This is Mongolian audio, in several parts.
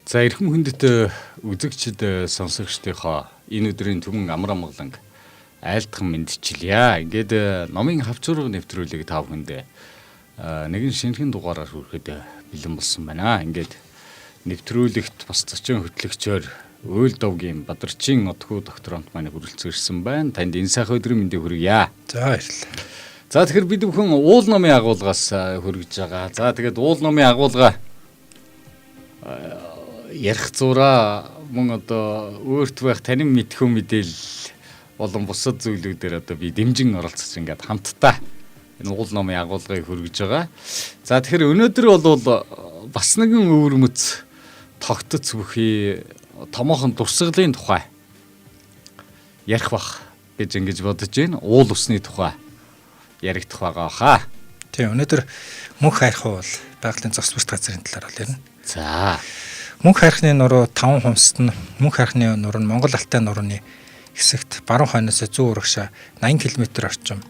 За эрхэм хүндэт үзэгчид сонсогчдынхоо энэ өдрийн түмэн амар амгаланг айлтган мэндчилье. Ингээд номын хавцуурга нэвтрүүлгийг та бүхэндээ нэгэн шинэхэн дугаараар хүрэхэд бэлэн болсон байна. Ингээд нэвтрүүлэгт бас зочин хөтлөгчөөр Уйл довгийн Бадарчин Одхуу докторант маань хүрэлцэн ирсэн байна. Танд энэ сайхан өдрийн мэндийг хүргье. За баярлалаа. За тэгэхээр бид бүхэн уул номын агуулгаас хүргэж байгаа. За тэгээд уул номын агуулга ярих зураа мөн одоо өөрт байх танин мэдхүү мэдээлэл болон бусад зүйлүүдээр одоо би дэмжин оролцож ингээд хамтдаа энэ уул номын агуулгыг хүргэж байгаа. За тэгэхээр өнөөдөр бол бас нэгэн өвөрмөц тогтоц бүхий томоохон дурсгалын тухай ярих бах гэж ингэж бодож байна. Уул усны тухай яригдах байгаа хаа. Тийм, өнөөдөр мөнх хайрхан уул байгалийн зохис бүрт газрын талаар бол ярина. За. Мөнх хайрхны нуруу 5 хумсд нь мөнх хайрхны нуруу нь Монгол Алтай нурууны хэсэгт баруун хойноос зүүн урагшаа 80 км орчим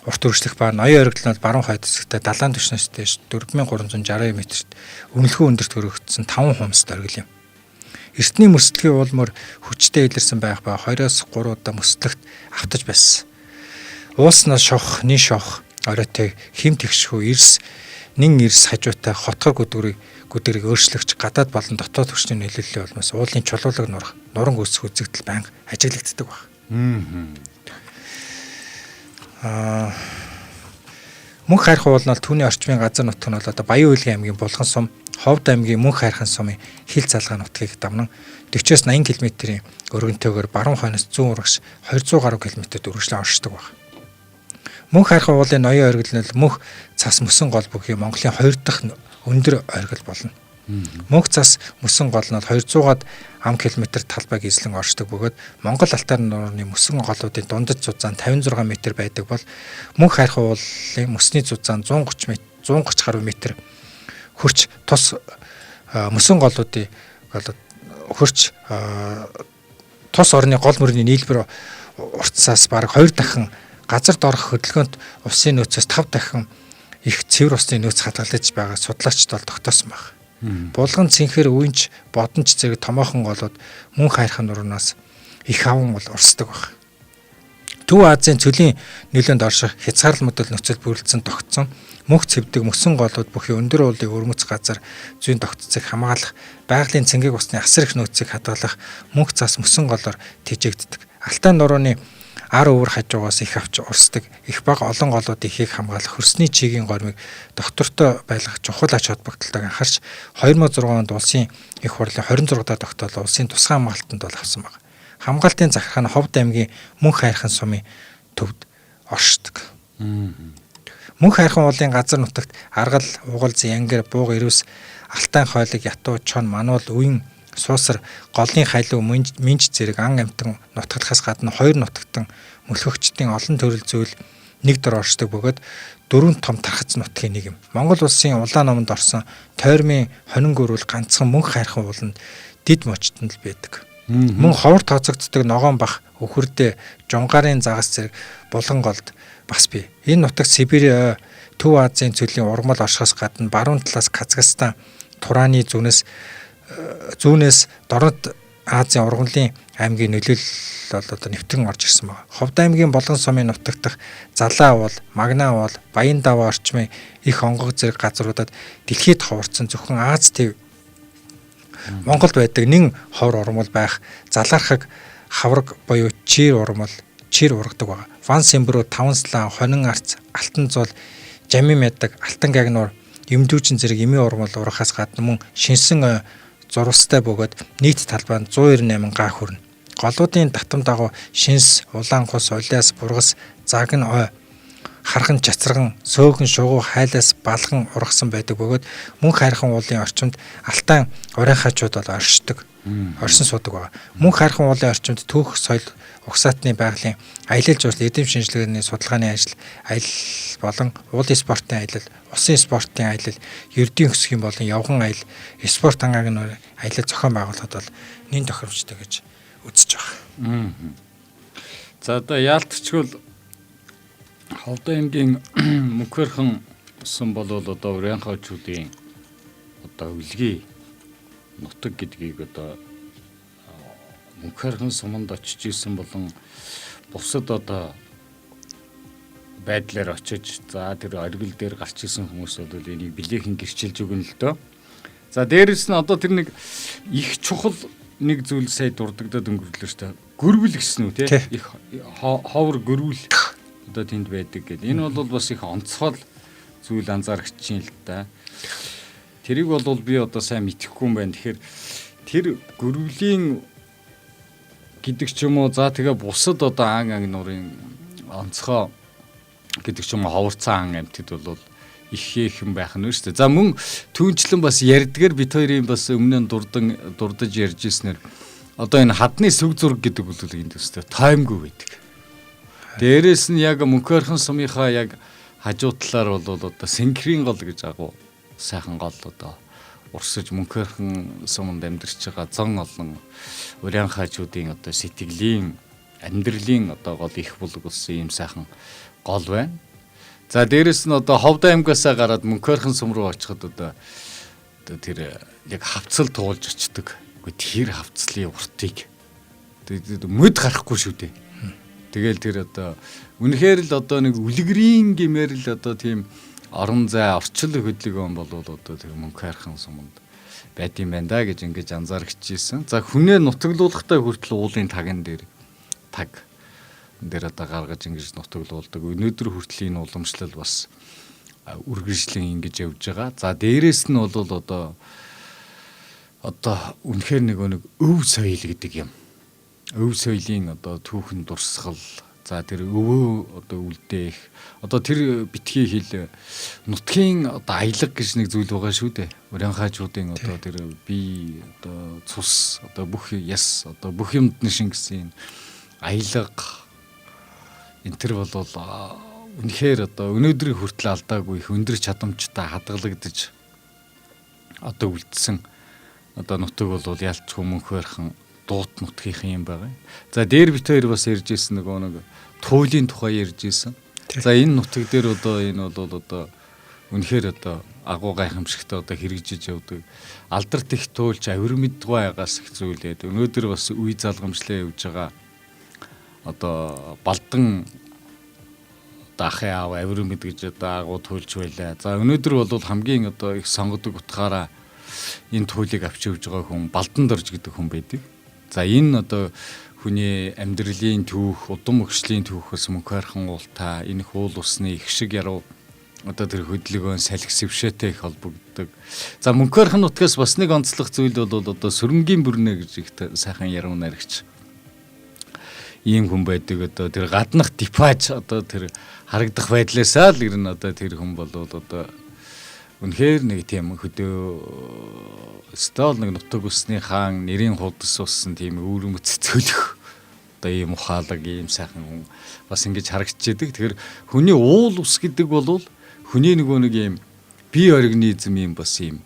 урт үргэлжлэх ба ноён оргил нь баруун хойд хэсэгтээ далайн түвшнээс дээш 4360 метрт өмнөлхөө өндөрт хөрөгдсөн 5 хумсд оргил юм. Эртний мөрсөлгийн уулмөр хүчтэй илэрсэн байх ба 2-оос 3 удаа мөслөгт автаж байсан. Уулснаас шовх, нин шовх оройтой хим тэгшхүү эрс нин эрс хажуутай хотгор гүдгэрийг өөрчлөгч гадаад болон дотоод хүчний нөлөөллийн улмаас уулын чулуулаг нурах, нуран үүсэх үзэгдэл байнга ажиглагддаг баг. Аа Мөнх хайрхан уул нь бол түүний орчмын газар нутг нь бол одоо Баян үйлгийн аймгийн Булган сум, Ховд аймгийн Мөнх хайрхан сумын хил залгаа нутгийг давнан 40-оос 80 км-ийн өргөнтэйгээр баруун хойноос зүүн урагш 200 гаруй км-д үргэлжлэн оршдог баг. Мөнх хайрхан уулын ноён оргил нь мөнх цас мөсөн гол бүхий Монголын хоёр дахь өндөр оргил болно. Мөнх цас мөсөн гол нь 200-аад ам километр талбайг эзлэн оршдог бөгөөд Монгол Алтаар нуурны мөсөн голуудын дундаж зузаан 56 м байдаг бол мөнх хайрхан уулын мөсний зузаан 130 м 130 гаруй метр хөрч тус мөсөн голуудын хөрч тус орны гол мөрний нийлбэр уртсаас бараг 2 дахин газар доорх хөдөлгөөнт усын нөөцөөс 5 дахин их цэвэр усны нөөц хадгалж байгаа судлаачид бол тогтоосон баг. Булган цэнхэр үенч бодонч зэрэг томоохон голууд мөн хайрхан нуурнаас их аван бол урсдаг баг. Төв Азийн цөлийн нөлөөнд орших хязгаарлал модал нөхцөл бүрэлдсэн тогтсон мөнх цэвдэг мөсөн голууд бүхий өндөр уулын өрмөц газар зүйн тогтцыг хамгаалах байгалийн цэнгэг усны асар их нөөцийг хадгалах мөнх цас мөсөн голоор тэжээгддэг. Алтай нурууны ар өвөр хажуугаас их авч урсдаг их бага олон голуудын ихийг хамгаалах хөрсний чигийн гормыг доктортой байлгах чухал ач холбогдолтойг анхаарч 2006 онд улсын их хурлын 26 дахь тогтоол улсын тусгай хамгаалтанд бол авсан баг. Хамгаалтын захиргаа нь Ховд аймгийн Мөнх хайрхан сумын төвд оршдог. Мөнх хайрхан уулын газар нутагт аргал, угал, янгир, бууг, эрвс, алтан хойлог, ятуу, чон, мануул, үен, суусар, голын халиу, минж зэрэг ан амтан нутаглахаас гадна хоёр нутагтан мөлхөгчдийн олон төрөл зүйл нэг дор оршдог бөгөөд дөрвөн том тархац нутгийн нэг юм. Монгол улсын улаан номонд орсон тойрмын хонин гөрүүл ганцхан мөнх хайрхан ууланд дид мочтонд л байдаг. Мөн ховор тооцогддог ногоон бах, өхөрдөө, жунгарын загас зэрэг булган голд бас бий. Энэ нутагт Сибирь, Төв Азийн цөлийн ургамал оршихоос гадна баруун талаас Казахстан, Тураны зүүнээс Дорнод Азийн ургамлын аймгийн нөлөөлөл бол одоо нэвтэн орж ирсэн байна. Ховд аймгийн Булган сумын нутагт дах Залаа уул, Магнаа уул, Баян даваа орчмын их онгог зэрэг газруудад дэлхийд ховорцсон зөвхөн Аз төв Монголд байдаг нэн ховор ургамал байх залаархаг хавраг буюу чир ургамал чир ургадаг байгаа. Ван сэмбрүү, таван слан, хонин арц, алтан зул, жамин мядаг, алтан гагнуур, эмдүүжин зэрэг эмийн ургамал ургахаас гадна мөн шинсэн ой зурвастай бөгөөд нийт талбай нь 198 га хүрнэ. Голуудын татам дагуу шинс, улаан хус, улиас, бургас, загн ой, хархан чацраган, сөөгөн шугуу, хайлаас балган ургасан байдаг бөгөөд мөн хайрхан уулын орчимд алтан урайхаачууд бол оршдог. Оршин суудаг байгаа. Мөн хайрхан уулын орчимд түүх соёл угсаатны байгалийн аялал жуулчлал, эдэм шинжилгээний судалгааны ажил, аялал болон уулын спортын аялал, усын спортын аялал, ердийн хөсгийн болон явган аялал, спорт ангааг нь аялал зохион байгуулахад бол нэн тохиромжтой гэж үзэж байгаа. За одоо яалтчгүй Ховд аймгийн Мөнхөрхэн сан бол одоо Урянхайчуудын одоо өвлгий нутаг гэдгийг одоо Мөнхөрхөн суманд очиж исэн болон бусад одоо байдлаар очиж, за тэр оргил дээр гарч исэн хүмүүс бол энийг билээхэн гэрчилж өгнө л дөө. За дээрэс нь одоо тэр нэг их чухал нэг зүйл сая дурддагдаад өнгөрлөө шүү дээ. Гөрвөл гэсэн үү те? Их ховор гөрвөл одоо тэнд байдаг гэдэг. Энэ бол бас их онцгой зүйл анзаарч чинь л да. Тэрийг бол би одоо сайн мэдэхгүй юм байна. Тэгэхээр тэр гөрвлийн гэдэг ч юм уу, за тэгээ бусад одоо ан ан нурын онцгой гэдэг ч юм уу ховорцсон ан амьтад бол их хийхэн байх нь шүү дээ. За мөн түүнчлэн бас ярьдгаар бит хоёрын бас өмнө нь дурдаж ярьж ирснээр одоо энэ хадны сүг зураг гэдэг бол энд өстэй таймгүй байдаг. Дээрээс нь яг Мөнхөрхөн сумынхаа яг хажуу талаар бол одоо Сэнкрийн гол гэж агуу сайхан гол одоо урсаж Мөнхөрхөн суманд амьдарч байгаа зон олон урянхайчуудын одоо сэтгэлийн амьдралын одоо гол их булаг болсон ийм сайхан гол байна. За дээрэс нь одоо Ховд аймгаасаа гараад Мөнхөрхөн сум руу очиход одоо тэр яг хавцал туулж очдөг. Үгүй тэр хавцлын уртыг мөд гарахгүй шүү дээ. Тэгэл тэр одоо үнэхээр л одоо нэг үлгэрийн гэмээр л одоо тийм орон зай орчил хөдөлгөөн болвол одоо тэр Мөнхөрхөн суманд байд юм байна да гэж ингэж анзаарчихжээ. За хүнээ нутаглуулгатай хүртэл уулын таган дээр таг дээр одоо гаргаж ингэж нутаглуулдаг. Өнөөдөр хүртэл энэ уламжлал бас үргэлжлэн ингэж явж байгаа. За дээрэс нь бол одоо үнэхээр нэг өв соёл гэдэг юм. Өв соёлын одоо түүхэн дурсгал, за тэр өвөө одоо үлдээх, одоо тэр битгий хил нутгийн одоо аялга гэж нэг зүйл байгаа шүү дээ. Урянхайчуудын одоо тэр бие одоо цус одоо бүх яс одоо бүх юмд нь шингэсэн аялга энэ төр бол үнэхээр одоо өнөөдрийн хүртэл алдаагүй их өндөр чадамжтай хадгалагдаж одоо үлдсэн одоо нутаг бол ялцгүй Мөнхөрхөн дуут нутгийнхан юм байгаа. За дээр бит хоёр бас ярьж ирсэн нөгөө нэг туйлын тухай ярьж ирсэн. За энэ нутаг дээр одоо энэ бол одоо үнэхээр одоо агуу гайхамшигтай одоо хэрэгжиж явдаг. Алдарт их туйлч авир мэдгүй байгаас их зүйлээд өнөөдөр бас үе залгамжлаа явж байгаа. Одоо Балдан одоо ахын аав авир мэд гэж одоо агуу туйлч байлаа. За өнөөдөр бол хамгийн одоо их сонгодог утгаараа энэ туйлыг авч явж байгаа хүн Балдан дорж гэдэг хүн байдаг. За энэ одоо хүний амьдралын түүх, удам өгшлийн түүхээс Мөнхөрхөн уултай энэ их уул усны их шиг яруу одоо тэр хөдөлгөөн салхи сэвшээтэй их холбогддог. За Мөнхөрхөн нутгаас бас нэг онцлог зүйл бол одоо сүрэнгийн бүрнэ гэж их сайхан яруу найрагч ийм хүн байдаг. Одоо тэр гаднах дипаж одоо тэр харагдах байдлаасаа л ер нь одоо тэр хүн бол одоо үнэхээр нэг тийм хөдөө стол нэг нутаг усны хаан нэрийн худас уссан тийм өвөрмөц цөлөх одоо ийм ухаалаг ийм сайхан хүн бас ингэж харагдчихэдэг. Тэгэхээр хүний уул ус гэдэг бол хүний нөгөө нэг ийм бие организм ийм бас ийм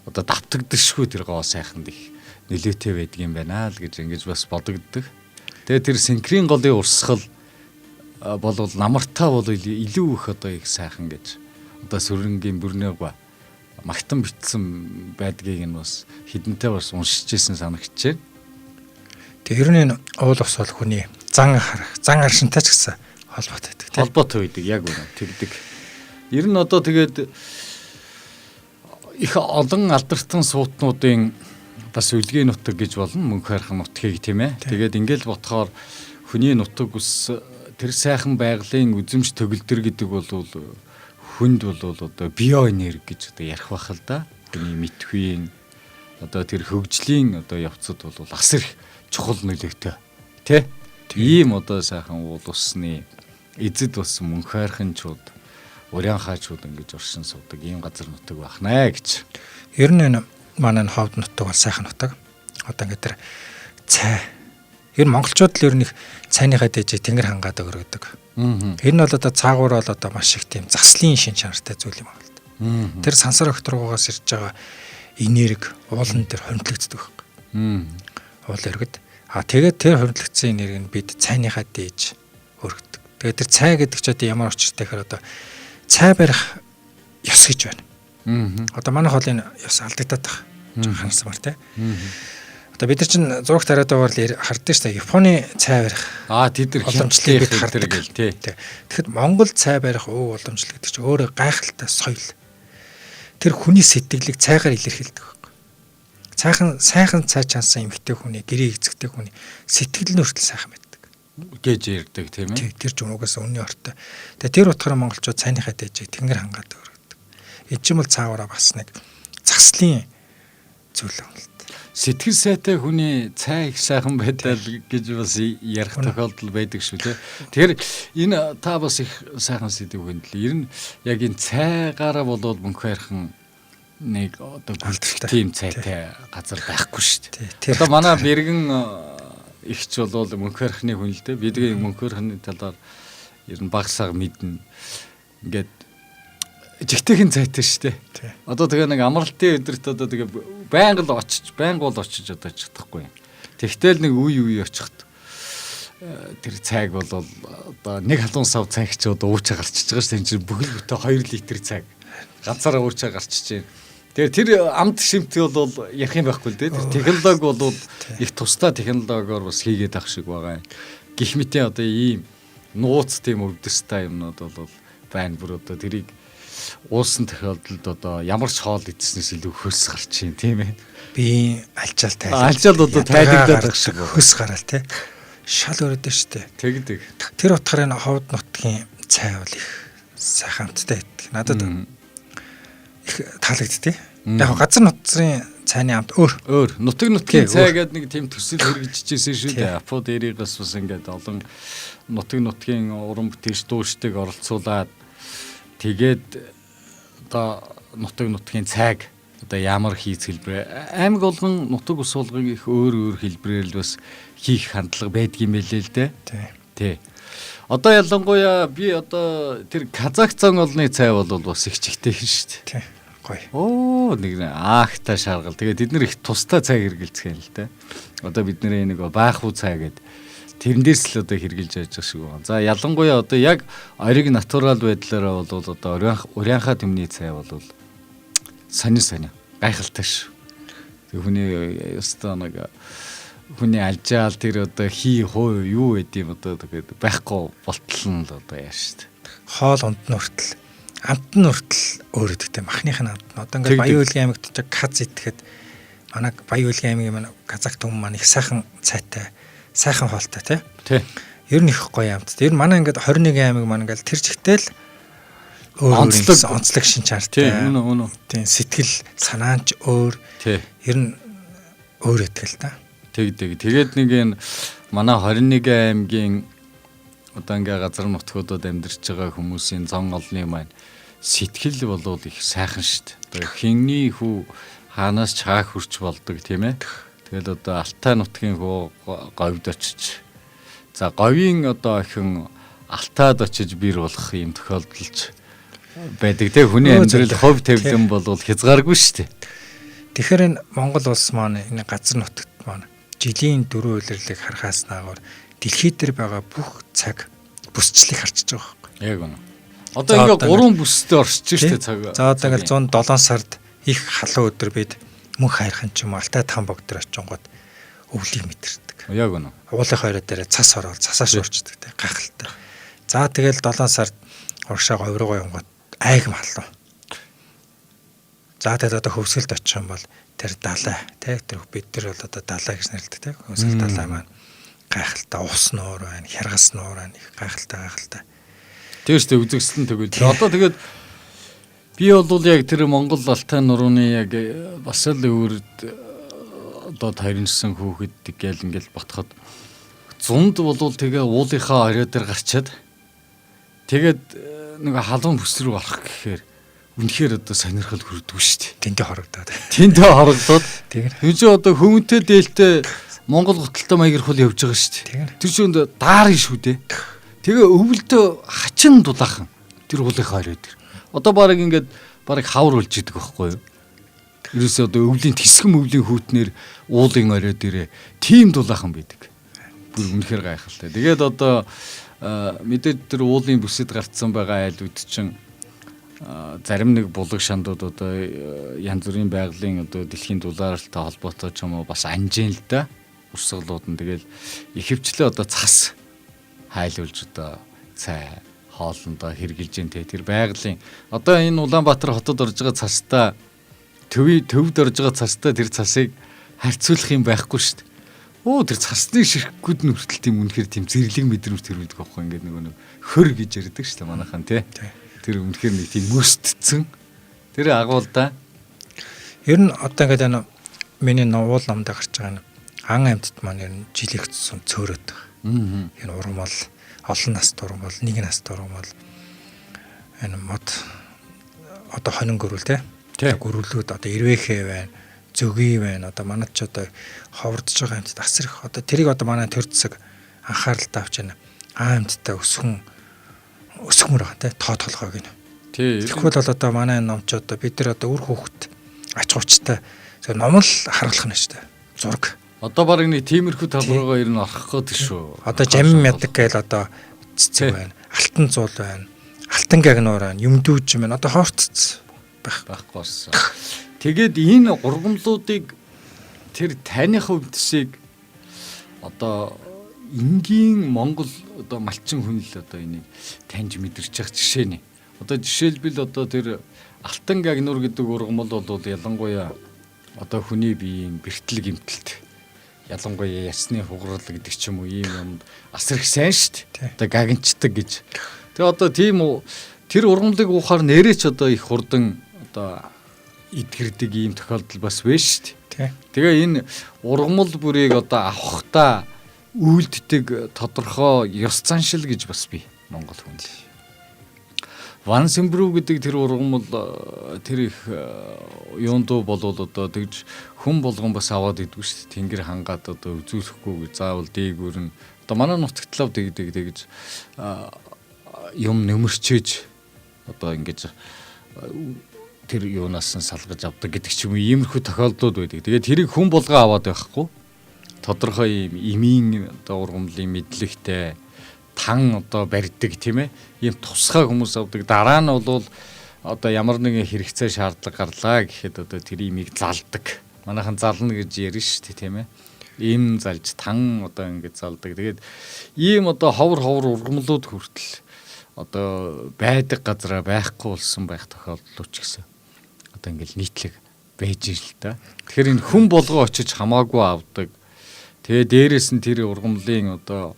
одоо давтагдашгүй тэр гоо сайханд их нөлөөтэй байдаг юм байна л гэж ингэж бас бодогддог. Тэгээ тэр синкрийн голын урсгал болвол намартаа бол илүү их одоо их сайхан гэж одоо сүрэнгийн бүрнээгөө магтан битсэн байдгийг нь бас хідэнтэй бас уншиж ирсэн санагдчихэв. Тэгээ ер нь энэ уул ус бол хүний зан харах, зан аршинтай ч гэсэн холбоотой байдаг тийм. Холбоотой байдаг яг үнэ тэгдэг. Ер нь одоо тэгээд их олон алдартан суутнуудын бас үлгийн нутаг гэж болно Мөнхөрхөн нутгийг тийм ээ. Тэгээд ингээл ботхоор хүний нутаг ус тэр сайхан байгалийн үзэмж төгөлдөр гэдэг бол хүнд бол одоо биоэнерги гэж одоо ярих байх л да. Хүний мэдхүйн одоо тэр хөгжлийн одоо явцад бол асар их чухал нөлөөтэй. Тэ? Ийм одоо сайхан уул усны эзэд болсон Мөнхөрхөнчүүд, урянхайчууд ингэж оршин суудаг ийм газар нутаг байх нэ гэж. Ер нь энэ манай ховд нутаг бол сайхан нутаг. Одоо ингээд тэр цай. Ер нь монголчууд л ер нь их цайныхаа дээжээ тэнгэр хангаад өргөдөг. Тэр нь бол одоо цаагуур бол одоо маш их тийм заслын шин чанартай зүйл юм байна л да. Тэр сансар огторгоогоос ирж байгаа энерги уулан дээр хоригдлогддог байхгүй. Уул өргөд. А тэгээд тэр хоригдлогдсон энерги нь бид цайныхаа дээж өргөдөг. Тэгээд тэр цай гэдэг чи одоо ямар учиртай гэхээр одоо цай барих ёс гэж байна. Одоо манай хоолын ёс алдагдаад байгаа. Ханасмар те. Одоо бид нар чинь зураг тариад байгаагаар л харддаг шүү дээ. Японы цай барих. Аа тэд нар уламжлалыг бид хардаг гэл тий. Тэгэхэд Монгол цай барих ууг уламжлал гэдэг чинь өөрөө гайхалтай соёл. Тэр хүний сэтгэлийг цайгаар илэрхийлдэг байхгүй. Цайхан сайхан цай чансан эмэгтэй хүний гэрээ эзэгтэй хүний сэтгэл нь хүртэл сайхан байдаг гэж ярьдаг тийм ээ. Тий, тэр ч угаасаа үнний ортой. Тэгээ тэр утгаараа монголчууд цайныхаа дээжийг тэнгэр хангаад өргөдөг. Энэ ч юм бол цаагаараа бас нэг заслын зүйл юм л. Сэтгэл сайтай хүний цай их сайхан байдал гэж бас ярих тохиолдол байдаг шүү дээ. Тэгэхээр энэ та бас их сайхан сэдв хөндлөө. Ер нь яг энэ цайгаараа болвол мөнх хайрхан нэг одоо гүйлтэх тийм цайтай газар байхгүй шүү дээ. Одоо манай бэргэн ихч болвол мөнх хайрхны хүн л дээ. Бидний мөнх хайрхны талаар ер нь баг саг мэднэ. Ингээд жигтэйхэн цайтай шүү дээ. Одоо тэгээ нэг амралтын өдөрт одоо тэгээ байнга л очиж, байнга бол очиж одоо чадахгүй юм. Тэгтэл нэг үе үе очиход тэр цайг бол одоо нэг халуун сав цайг чи одоо уучаа гарчиж байгаа шүү дээ. Энэ чинь бүхэл бүтэн 2 литр цайг ганцаараа уучаа гарчиж байна. Тэгэхээр тэр амт шимт бол ярих юм байхгүй л дээ. Тэр технологи бол их тусдаа технологиор бас хийгээд авах шиг байгаа юм. Гэх мэтийн одоо ийм нууц тийм өвдөстэй юмнууд бол байна. Бүр одоо тэрийг уусан тохиолдолд одоо ямар ч хоол идснээс илүү хөлс гарч чинь тийм ээ. Биеийн альчаал тайлаг. Альчаал одоо тайлагдаад байх шиг хөлс гараал тий. Шал өрөөд штэ. Тэгдэг. Тэр утгаараа энэ ховд нутгийн цай бол их сайхан амттай байдаг. Надад их таалагддээ. Яг газар нутгийн цайны амт өөр. Өөр. Нутаг нутгийн цай гэдэг нэг тийм төсөл хэрэгжижсэн шүү дээ. Апо дээрээс бас ингээд олон нутаг нутгийн уран бүтээлч дуучдыг оролцуулаад тэгээд одоо нутаг нутгийн цайг одоо ямар хийц хэлбэрээр аймаг болгон нутаг ус болгон их өөр өөр хэлбэрээр л бас хийх хандлага байдгийм байлээ л дээ. Тий. Одоо ялангуяа би одоо тэр Казах зан олны цай бол бас их чигтэйхэн шүү дээ. Тий. Гоё. Оо нэг аахтай шаргал. Тэгээ тэд нэр их тустай цай хэргэлцэх юм л дээ. Одоо бидний нэг баахуу цай гэдэг тэрэн дээрс л одоо хэрглэж яаж байгаа шиг байна. За ялангуяа одоо яг ориг натурал байдлаараа бол одоо урянхаа түмний цай бол сонин сонин гайхалтай шүү. Тэг хүний ёстой нэг хүний алжаал тэр одоо хий хуу юу байд юм одоо тэгээд байхгүй болтол нь л одоо яаш шүү. Хоол унд нь хүртэл амт нь хүртэл өөр өгдөгтэй махных нь амт нь. Одоо ингээд Баян-Уулын аймагт ч каз идэхэд манай Баян-Уулын аймгийн манай казак түмэн маань их сайхан цайтай сайхан хоолтой тий. Тий. Ер нь их гоё амт. Ер нь манай ингээд 21 аймаг маань ингээд тэр чигтэл өөр онцлог шин чартай. Тий, үнэ үнэ. Тий, сэтгэл санаан ч өөр. Тий. Ер нь өөр өгдөг л та. Тэг. Тэгээд нэг энэ манай 21 аймгийн одоо ингээ газар нутгуудад амьдарч байгаа хүмүүсийн зон олны маань сэтгэл болвол их сайхан шүү дээ. Одоо хинний хүү хаанаас чаах хурч болдог тийм ээ. Тэгэл одоо Алтай нутгийн хүү говьд очиж за говийн одоо охин Алтайд очиж бэр болох юм тохиолдолч байдаг те. Хүний амьдрал хувь тавилан болвол хязгааргүй шүү дээ. Тэгэхээр энэ Монгол улс маань энэ газар нутагт маань жилийн дөрвөн улирлыг харахаас наагур дэлхий дээр байгаа бүх цаг бүсчлийг харчиж байгаа байхгүй. Яг үнэ. Одоо ингээ гурван бүстэй орчиж шүү дээ цаг. За одоо ингээл 107 сард их халуун өдөр бид мөнх хайрхан ч юм уу Алтай там бог дээр очингууд өвлийг мэдэрдэг. Яг үнэ. Уулын хоёроо дээр цас ороод цасаа шуурчдаг те гайхалтай. За тэгэл 7 сард урагшаа говь руугаа явгууд айгам халуун. За тэгэл одоо хөвсгөлд очих юм бол тэр далай те тэр бид нар бол одоо далай гэж нэрлэдэг те хөвсгөл далай маань гайхалтай ус нуур байна, хяргас нуур байна. Их гайхалтай гайхалтай. Тэр ч үзэгсэлэн тэгвэл. Одоо тэгээд би бол яг тэр Монгол Алтай нурууны яг бас л өөр одоо таринсан хүүхэд гээл ингээл ботход зунд болвол тэгээ уулынхаа орой дээр гарчаад тэгээд нэг халуун бүс рүү орох гэхээр үнэхээр одоо сонирхол хүрдэггүй шүү дээ. Тэндээ хорогдоод. Тэндээ хорогдоод. Тэгэхээр тэр чинь одоо хүмүүнтэй дээлтэй Монгол гуталтай маягрхуул явж байгаа шүү дээ. Тэр чинь даарын шүү дээ. Тэгээ өвөлдөө хачин дулаахан тэр уулынхаа орой дээр. Одоо бараг ингээд бараг хавар болж идэг байхгүй юу? Ерөөсөө одоо өвлийн тэсгэм өвлийн хүүтнэр уулын орой дээрээ тийм дулаахан байдаг. Бүр үнэхээр гайхалтай. Тэгээд одоо мэдээд тэр уулын бүсэд гарцсан байгаа айлууд чинь Зарим нэг булаг шандууд одоо янз бүрийн байгалийн одоо дэлхийн дулааралтай холбоотой ч юм уу бас анжин л да урсгалууд нь тэгэл ихэвчлэн одоо цас хайлуулж одоо цай хоолндоо хэрглэж гин те тэр байгалийн одоо энэ Улаанбаатар хотод орж байгаа цастай төвд орж байгаа цастай тэр цасыг харьцуулах юм байхгүй шүү дээ. Оо тэр цасны ширхгүүд нь хүртэл тийм үнэхээр тийм зэрлэг мэдрэмж төрүүлдэг байхгүй ингээд нөгөө нэг хөр гэж ярьдаг шүү дээ манайхан тий. Тэр үнэхээр нэг тийм мөстцэн тэр агуулда. Ер нь одоо ингээд энэ миний уул номд гарч байгаа нь ан амьтд маань ер нь жил их тусам цөөрөөд байгаа. Энэ ургамал олон наст ургамал, нэг наст ургамал энэ мод одоо хонин гөрүүл те. Гөрүүлүүд одоо ирвэхэ байна, зөгийн байна. Одоо манад ч одоо ховордож байгаа амьтад асар их. Одоо тэрийг одоо манай төр зэсэг анхааралтай авч байна. Аа амьтдаа өсгмөр байгаа те. Тоо толгойг нь. Тэгэхгүй бол одоо манай номч одоо бид нар одоо үр хүүхэд ач гучтай ном л харуулах нь шүү дээ. Зураг. Одоо баг нэг тиймэрхүү тал руугаа ер нь орох гээд шүү. Одоо жамин мядаг гээл одоо цэцэг байна. Алтан зуул байна. Алтан гагнуур байна. Юмдүүж юм байна. Одоо хоортц байхгүй болсон. Тэгээд энэ ургамлуудыг тэр таних өвдөсийг одоо энгийн Монгол одоо малчин хүн л одоо энийг таньж мэдэрч явах жишээ нэ. Одоо жишээлбэл одоо тэр алтан гагнуур гэдэг ургамал бол ялангуяа одоо хүний биеийн бэртэл гэмтэлт ялангуяа ясны хугарал гэдэг ч юм уу ийм юмд асар их сайн шүү дээ. Одоо гагнчдаг гэж. Тэгээ одоо тийм тэр ургамлыг уухаар нэрээ ч одоо их хурдан одоо эдгэрдэг ийм тохиолдол бас байна шүү дээ. Тэгээ энэ ургамал бүрийг одоо авахдаа үйлддэг тодорхой ёс заншил гэж бас би Монгол хүнд. Ван Сэмбрүү гэдэг тэр ургамал тэр их юундуу болвол одоо тэгж хүн болгон бас аваад идэггүй шүү дээ. Тэнгэр хангаад одоо үзүүлэхгүй заавал дээгүүр нь одоо манай нутагтлав тэгдэг тэгж юм нөмөрчөөж одоо ингэж тэр юунаас нь салгаж авдаг гэдэг ч юм уу иймэрхүү тохиолдлууд байдаг. Тэгээд тэрийг хүн болгон аваад байхгүй. Тодорхой ийм эмийн одоо ургамлын мэдлэгтэй тан одоо барьдаг тийм ээ. Ийм тусгай хүмүүс авдаг. Дараа нь бол одоо ямар нэгэн хэрэгцээ шаардлага гарлаа гэхэд одоо тэр имийг залдаг. Манайхан зална гэж ярина шүү дээ тийм ээ. Им залж тан одоо ингэж залдаг. Тэгээд ийм одоо ховор ховор ургамлууд хүртэл одоо байдаг газараа байхгүй болсон байх тохиолдлууд ч гэсэн одоо ингээл нийтлэг байж ил та. Тэгэхээр энэ хүн болгоо очиж хамаагүй авдаг. Тэгээ дээрээс нь тэр ургамлын одоо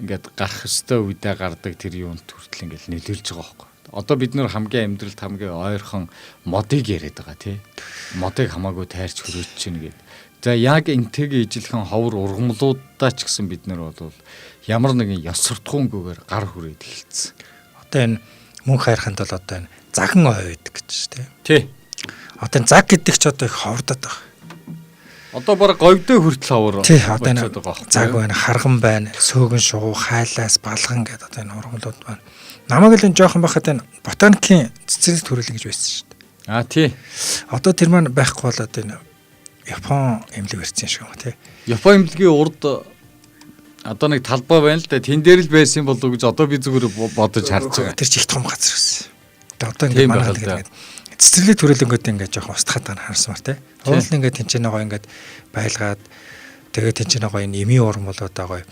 ингээд гарах ёстой үедээ гардаг тэр юунд хүртэл ингээл нөлөөлж байгаа байхгүй. Одоо бид нэр хамгийн амьдралд хамгийн ойрхон модыг яриад байгаа тий. Модыг хамаагүй тайрч хөрөөж чинь гээд. За яг энтэйгээ ижилхэн ховор ургамлуудаа ч гэсэн бид нар бол ямар нэгэн ёс суртахуунгүйгээр гар хүрээд эхэлсэн. Одоо энэ мөнх хайрханд бол одоо энэ заган ой байдаг гэж тий. Тий. Одоо энэ заг гэдэг ч одоо их ховордод байгаа. Одоо баг говьдөө хүртэл ховор. Тий, одоо энэ заг байна, харган байна, сөөгөн шугуу, хайлаас, балган гэдэг одоо энэ ургамлууд байна. Намайг л энэ жоохон байхад энэ ботаникийн цэцэрлэг төрөл гэж байсан шүү дээ. Аа тий. Одоо тэр маань байхгүй болоод энэ Япон эмнэлэг барьсан шиг юм тий. Япон эмнэлгийн урд одоо нэг талбай байна л да. Тэн дээр л байсан болов уу гэж одоо би зүгээр бодож харж байгаа. Тэр ч их том газар байсан. Тэгээ одоо ингээд манай ингээд цэцэрлэг төрөлөнгөд ингээд жоохон устгаад байгаа харсмаар тий. Уул нь ингээд тэнцэнэ гоё ингээд байлгаад тэгээ тэнцэнэ гоё энэ эмийн ургамлуудаа гоё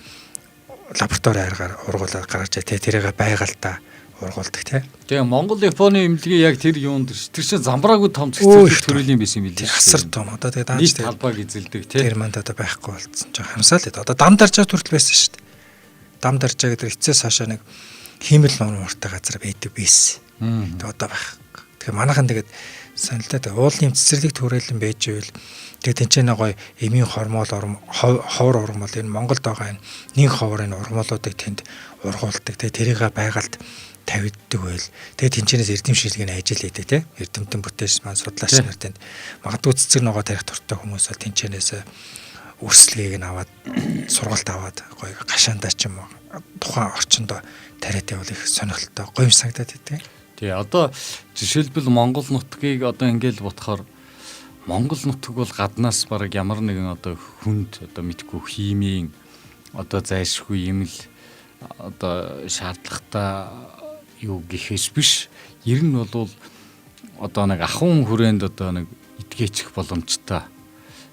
лаборатори аргаар ургуулаад гаргаж тий тэрийг байгальтаа ургуулдаг тий. Тэгээ Монгол Японы эмнэлгийн яг тэр юунд тэр чинь замбраагүй том цэцэрлэг төрлийн байсан юм билээ. Асар том. Одоо тэгээ дааж тий талбайг эзэлдэг тий. Тэр манд одоо байхгүй болцсон. Жоо хамсаал л. Одоо дам даржаа төрөл байсан шүү дээ. Дам даржаа гэдэг эцээс хашаа нэг хиймэл нууртай газар байдаг байсан. Тэгээ одоо байх. Тэгээ манайхан тэгээд сонирхолтой уулын цэцэрлэг төрөлн байж ивэл тэгээ тэнцэнэ гоё эмийн хормол ховор ургамал энэ Монголд байгаа энэ нэг ховор энэ ургамлуудыг тэнд ургуулдаг. Тэгээ тэрийг байгальд тавигддаг байл. Тэгээ тэнцэнээс эрдэм шилгээний ажил хийдэг тий. Эрдэмтэн бүтээч маань судлаач нар тэнд магадгүй цэцэг ногоо тарих дуртай хүмүүс бол тэнцэнээс өрсөлгийг нь аваад сургалт аваад гоё гашаандаа ч юм уу тухайн орчиндөө тариад явал их сонирхолтой гоё юм санагдаад байдаг. Тий, одоо жишээлбэл Монгол нутгийг одоо ингээл бодохоор Монгол нутаг бол гаднаас бараг ямар нэгэн одоо хүнд одоо мэдгүй химийн одоо зайлшгүй юм л одоо шаардлагатай юу гэхээс биш. Ер нь бол одоо нэг ахуйн хүрээнд одоо нэг эдгээчих боломжтой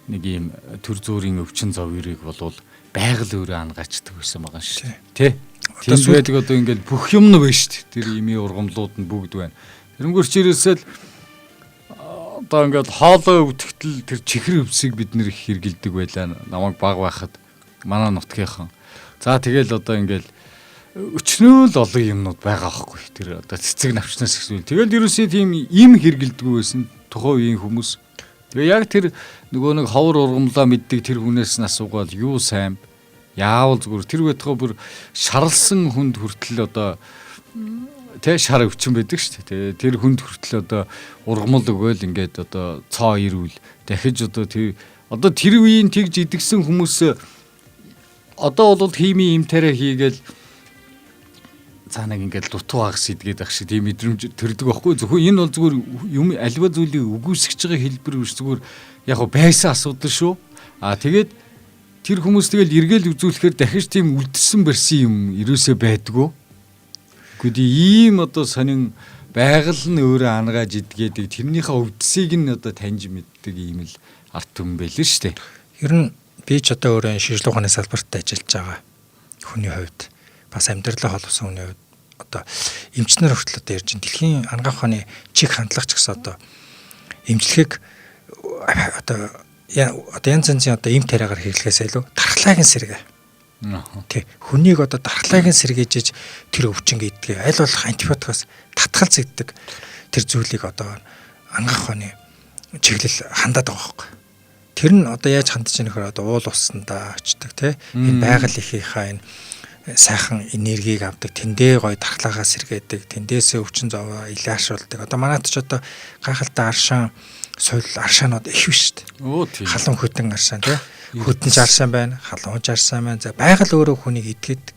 нэг ийм төр зүрийн өвчин зовёрыг болвол байгаль өөрөө ангаачдаг байсан байгаа шүү дээ. Тэ? Одоо байдаг одоо ингээл бүх юм нь байна шүү дээ. Тэр имийн ургамлууд нь бүгд байна. Тэрнгүүр чи ерөөсөө л одоо ингээд хоолой өвдөгтөл тэр чихэр өвсийг бид нэр их хэргэлдэг байлаа. Намайг баг байхад манай нутгийнхан. За тэгэл одоо ингээл өчнөөл олон юмнууд байгаа байхгүй. Тэр одоо цэцэг навчнаас ихсүүл. Тэгэл ерөөсөө тийм им хэргэлдэггүй байсан тухайн үеийн хүмүүс. Тэгээ яг тэр нөгөө нэг ховор ургамлаа мэддэг тэр хүнээс нь асуугаал юу сайн яавал зүгээр тэр байтугай бүр шарлсан хүнд хүртэл одоо тэ шар өвчин байдаг шүү дээ. Тэр хүнд хүртэл одоо ургамал өгөөл ингээд одоо цоо ирүүл дахиж одоо тэр одоо тэр үеийн тэгж идэгсэн хүмүүс одоо бол химийн им тариа хийгээл цаа нэг ингээд дутуу хагас идгээд ах шиг тийм мэдрэмж төрдөг байхгүй. Зөвхөн энэ бол зүгээр юм альва зүйлийг үгүйсгэж байгаа хэлбэр биш, зүгээр яг го байсан асуудал шүү. А тэгээд тэр хүмүүс тэгэл эргэл үзүүлэхээр дахиж тийм үлдсэн барьсан юм ерөөсөө байдгүй. Гэхдээ ийм одоо сонин байгаль нь өөрөө ангааж идгээдэг, тэрнийхээ өвдсийг нь одоо таньж мэддэг ийм л ард түмэн байл шүү дээ. Ер нь би ч одоо өөрөө шинжилгээ ухааны салбарт ажиллаж байгаа хүний хувьд бас амьдралаа холбосон хүний хувьд одоо эмчнэр хүртэл одоо ярьж байна. Дэлхийн анагаах ухааны чиг хандлага ч гэсэн одоо эмчилгээг одоо янз янзын одоо эм тариагаар хэрэглэхээс илүү дархлаагийн сэргээ. Тий. Хүнийг одоо дархлаагийн сэргээжиж тэр өвчин гэдгийг аль болох антибиотикоос татгалзагддаг тэр зүйлийг одоо анагаах ухааны чиглэл хандаад байгаа байхгүй. Тэр нь одоо яаж хандж байгаа нөхөр одоо уул уснандаа очдог тий. Энэ байгаль ихийнхаа энэ сайхан энергийг авдаг, тэндээ гоё дархлаагаа сэргээдэг, тэндээсээ өвчин зовоо илаашуулдаг. Одоо манайд ч одоо гайхалтай аршаан соёл аршаанууд их биш шүү дээ. Халуун хөдөн аршаан тий. Хөдөн аршаан байна, халуун аршаан байна. За байгаль өөрөө хүнийг идгээдэг.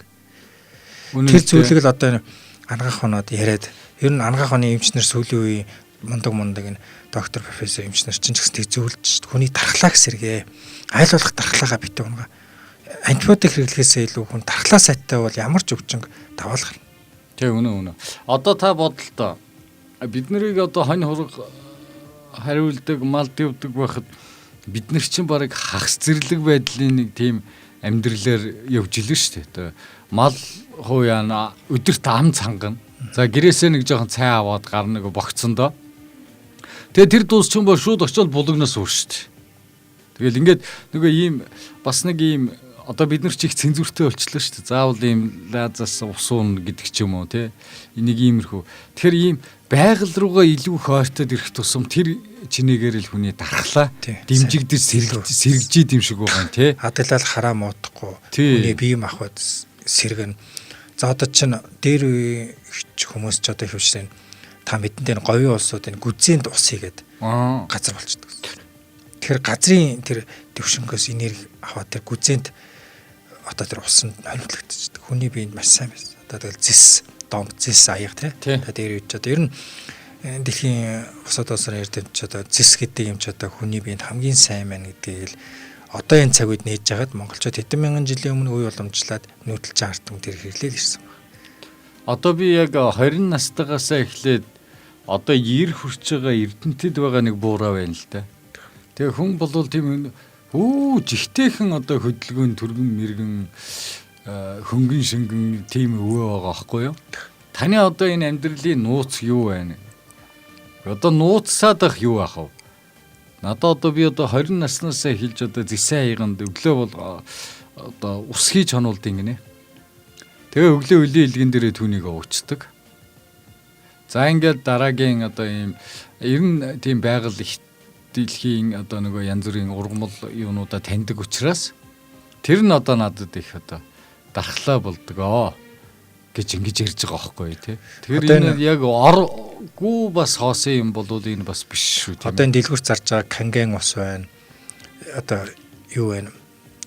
Тэр зүйлийг л одоо анагаах ухаанууд яриад, ер нь анагаах ухааны эмчнэр сүүлийн үеийн мундаг энэ доктор профессор эмчнэр чинь ч гэсэн тэг зөвлөж шүү дээ. Хүний дархлааг сэргээ. Аль болох дархлаагаа битүү унгаа. Антибиотик хэрэглэхээсээ илүү хүн дархлаа сайтай бол ямар ч өвчин даваалгах. Тэг үнэ. Одоо та бодлоо. Бид нарыг одоо хонь хураг хариулдаг, малд явдаг байхад бид нар чинь бараг хагас зэрлэг байдлын нэг тийм амьдралаар явж илээ шүү дээ. Мал хууяана өдөрт ам цангана. За гэрээсээ нэг жоохон цай аваад гарна нэг богцсондоо. Тэгээ тэр дуусчин бол шууд очиод булгнаас уур шүү дээ. Тэгэл ингээд нөгөө ийм бас нэг ийм одоо бид нар чи их цензуртэй болчлоо шүү дээ. Заавал ийм лазаас ус уун гэдэг ч юм уу тий. Энийг иймэрхүү. Тэгэхээр ийм байгаль руугаа илүү их ойртоод ирэх тусам тэр чинээгээр л хүний дархлаа дэмжигдэж сэргэжид юм шиг байгаа юм тий. Адлал хараа муудахгүй хүний бие махбод сэргэн. За одоо чинь дээр үеийн хүмүүс ч одоо хөвшин та мэдэн дээр говийн улсууд энэ гүзээнд ус хийгээд газар болчдөг. Тэгэхээр газрын тэр төвшөнгөөс энерги аваад тэр гүзээнд одоо тэр ус нь хоримтлагдчихдаг. Хүний биед маш сайн байсан. Одоо тэгэл зэс, дом, зэс аяга тий. Одоо дээр үед ч одоо ер нь дэлхийн бусад улсаар ярьдаг ч одоо зэс гэдэг юм ч одоо хүний биед хамгийн сайн байна гэдгийг л одоо энэ цаг үед нээж жагаад монголчууд хэдэн мянган жилийн өмнө үе уламжлаад нүүдэлж ард түмэн тэр хэрэглээл ирсэн байна. Одоо би яг 20 настайгаасаа эхлээд одоо 90 хүрч байгаа Эрдэнэтэд байгаа нэг буураа байна л да. Тэгээ хүн болвол тийм жигтэйхэн одоо хөдөлгөөн түргэн мэргэн хөнгөн шингэн тийм өвөө байгаа байхгүй юу? Таны одоо энэ амьдралын нууц юу байна? Одоо нууцсаад ах юу ах вэ? Надад одоо би одоо 20 наснаасаа эхэлж одоо зэсэн хаяганд өглөө бол одоо ус хийж хонуулд ингэнэ. Тэгээ өглөө өлийн илгэн дээрээ түүнийг уучдаг. За ингээд дараагийн одоо ийм ер нь тийм байгаль их дэлхийн одоо нөгөө янз бүрийн ургамал юунуудаа таньдаг учраас тэр нь одоо надад их одоо дархлаа болдгоо гэж ингэж ярьж байгаа байхгүй тий. Тэгэхээр энэ яг оргүй бас хоосон юм болвол энэ бас биш шүү тийм. Одоо энэ дэлгүүр зарж байгаа канген ус байна. Одоо юу байна?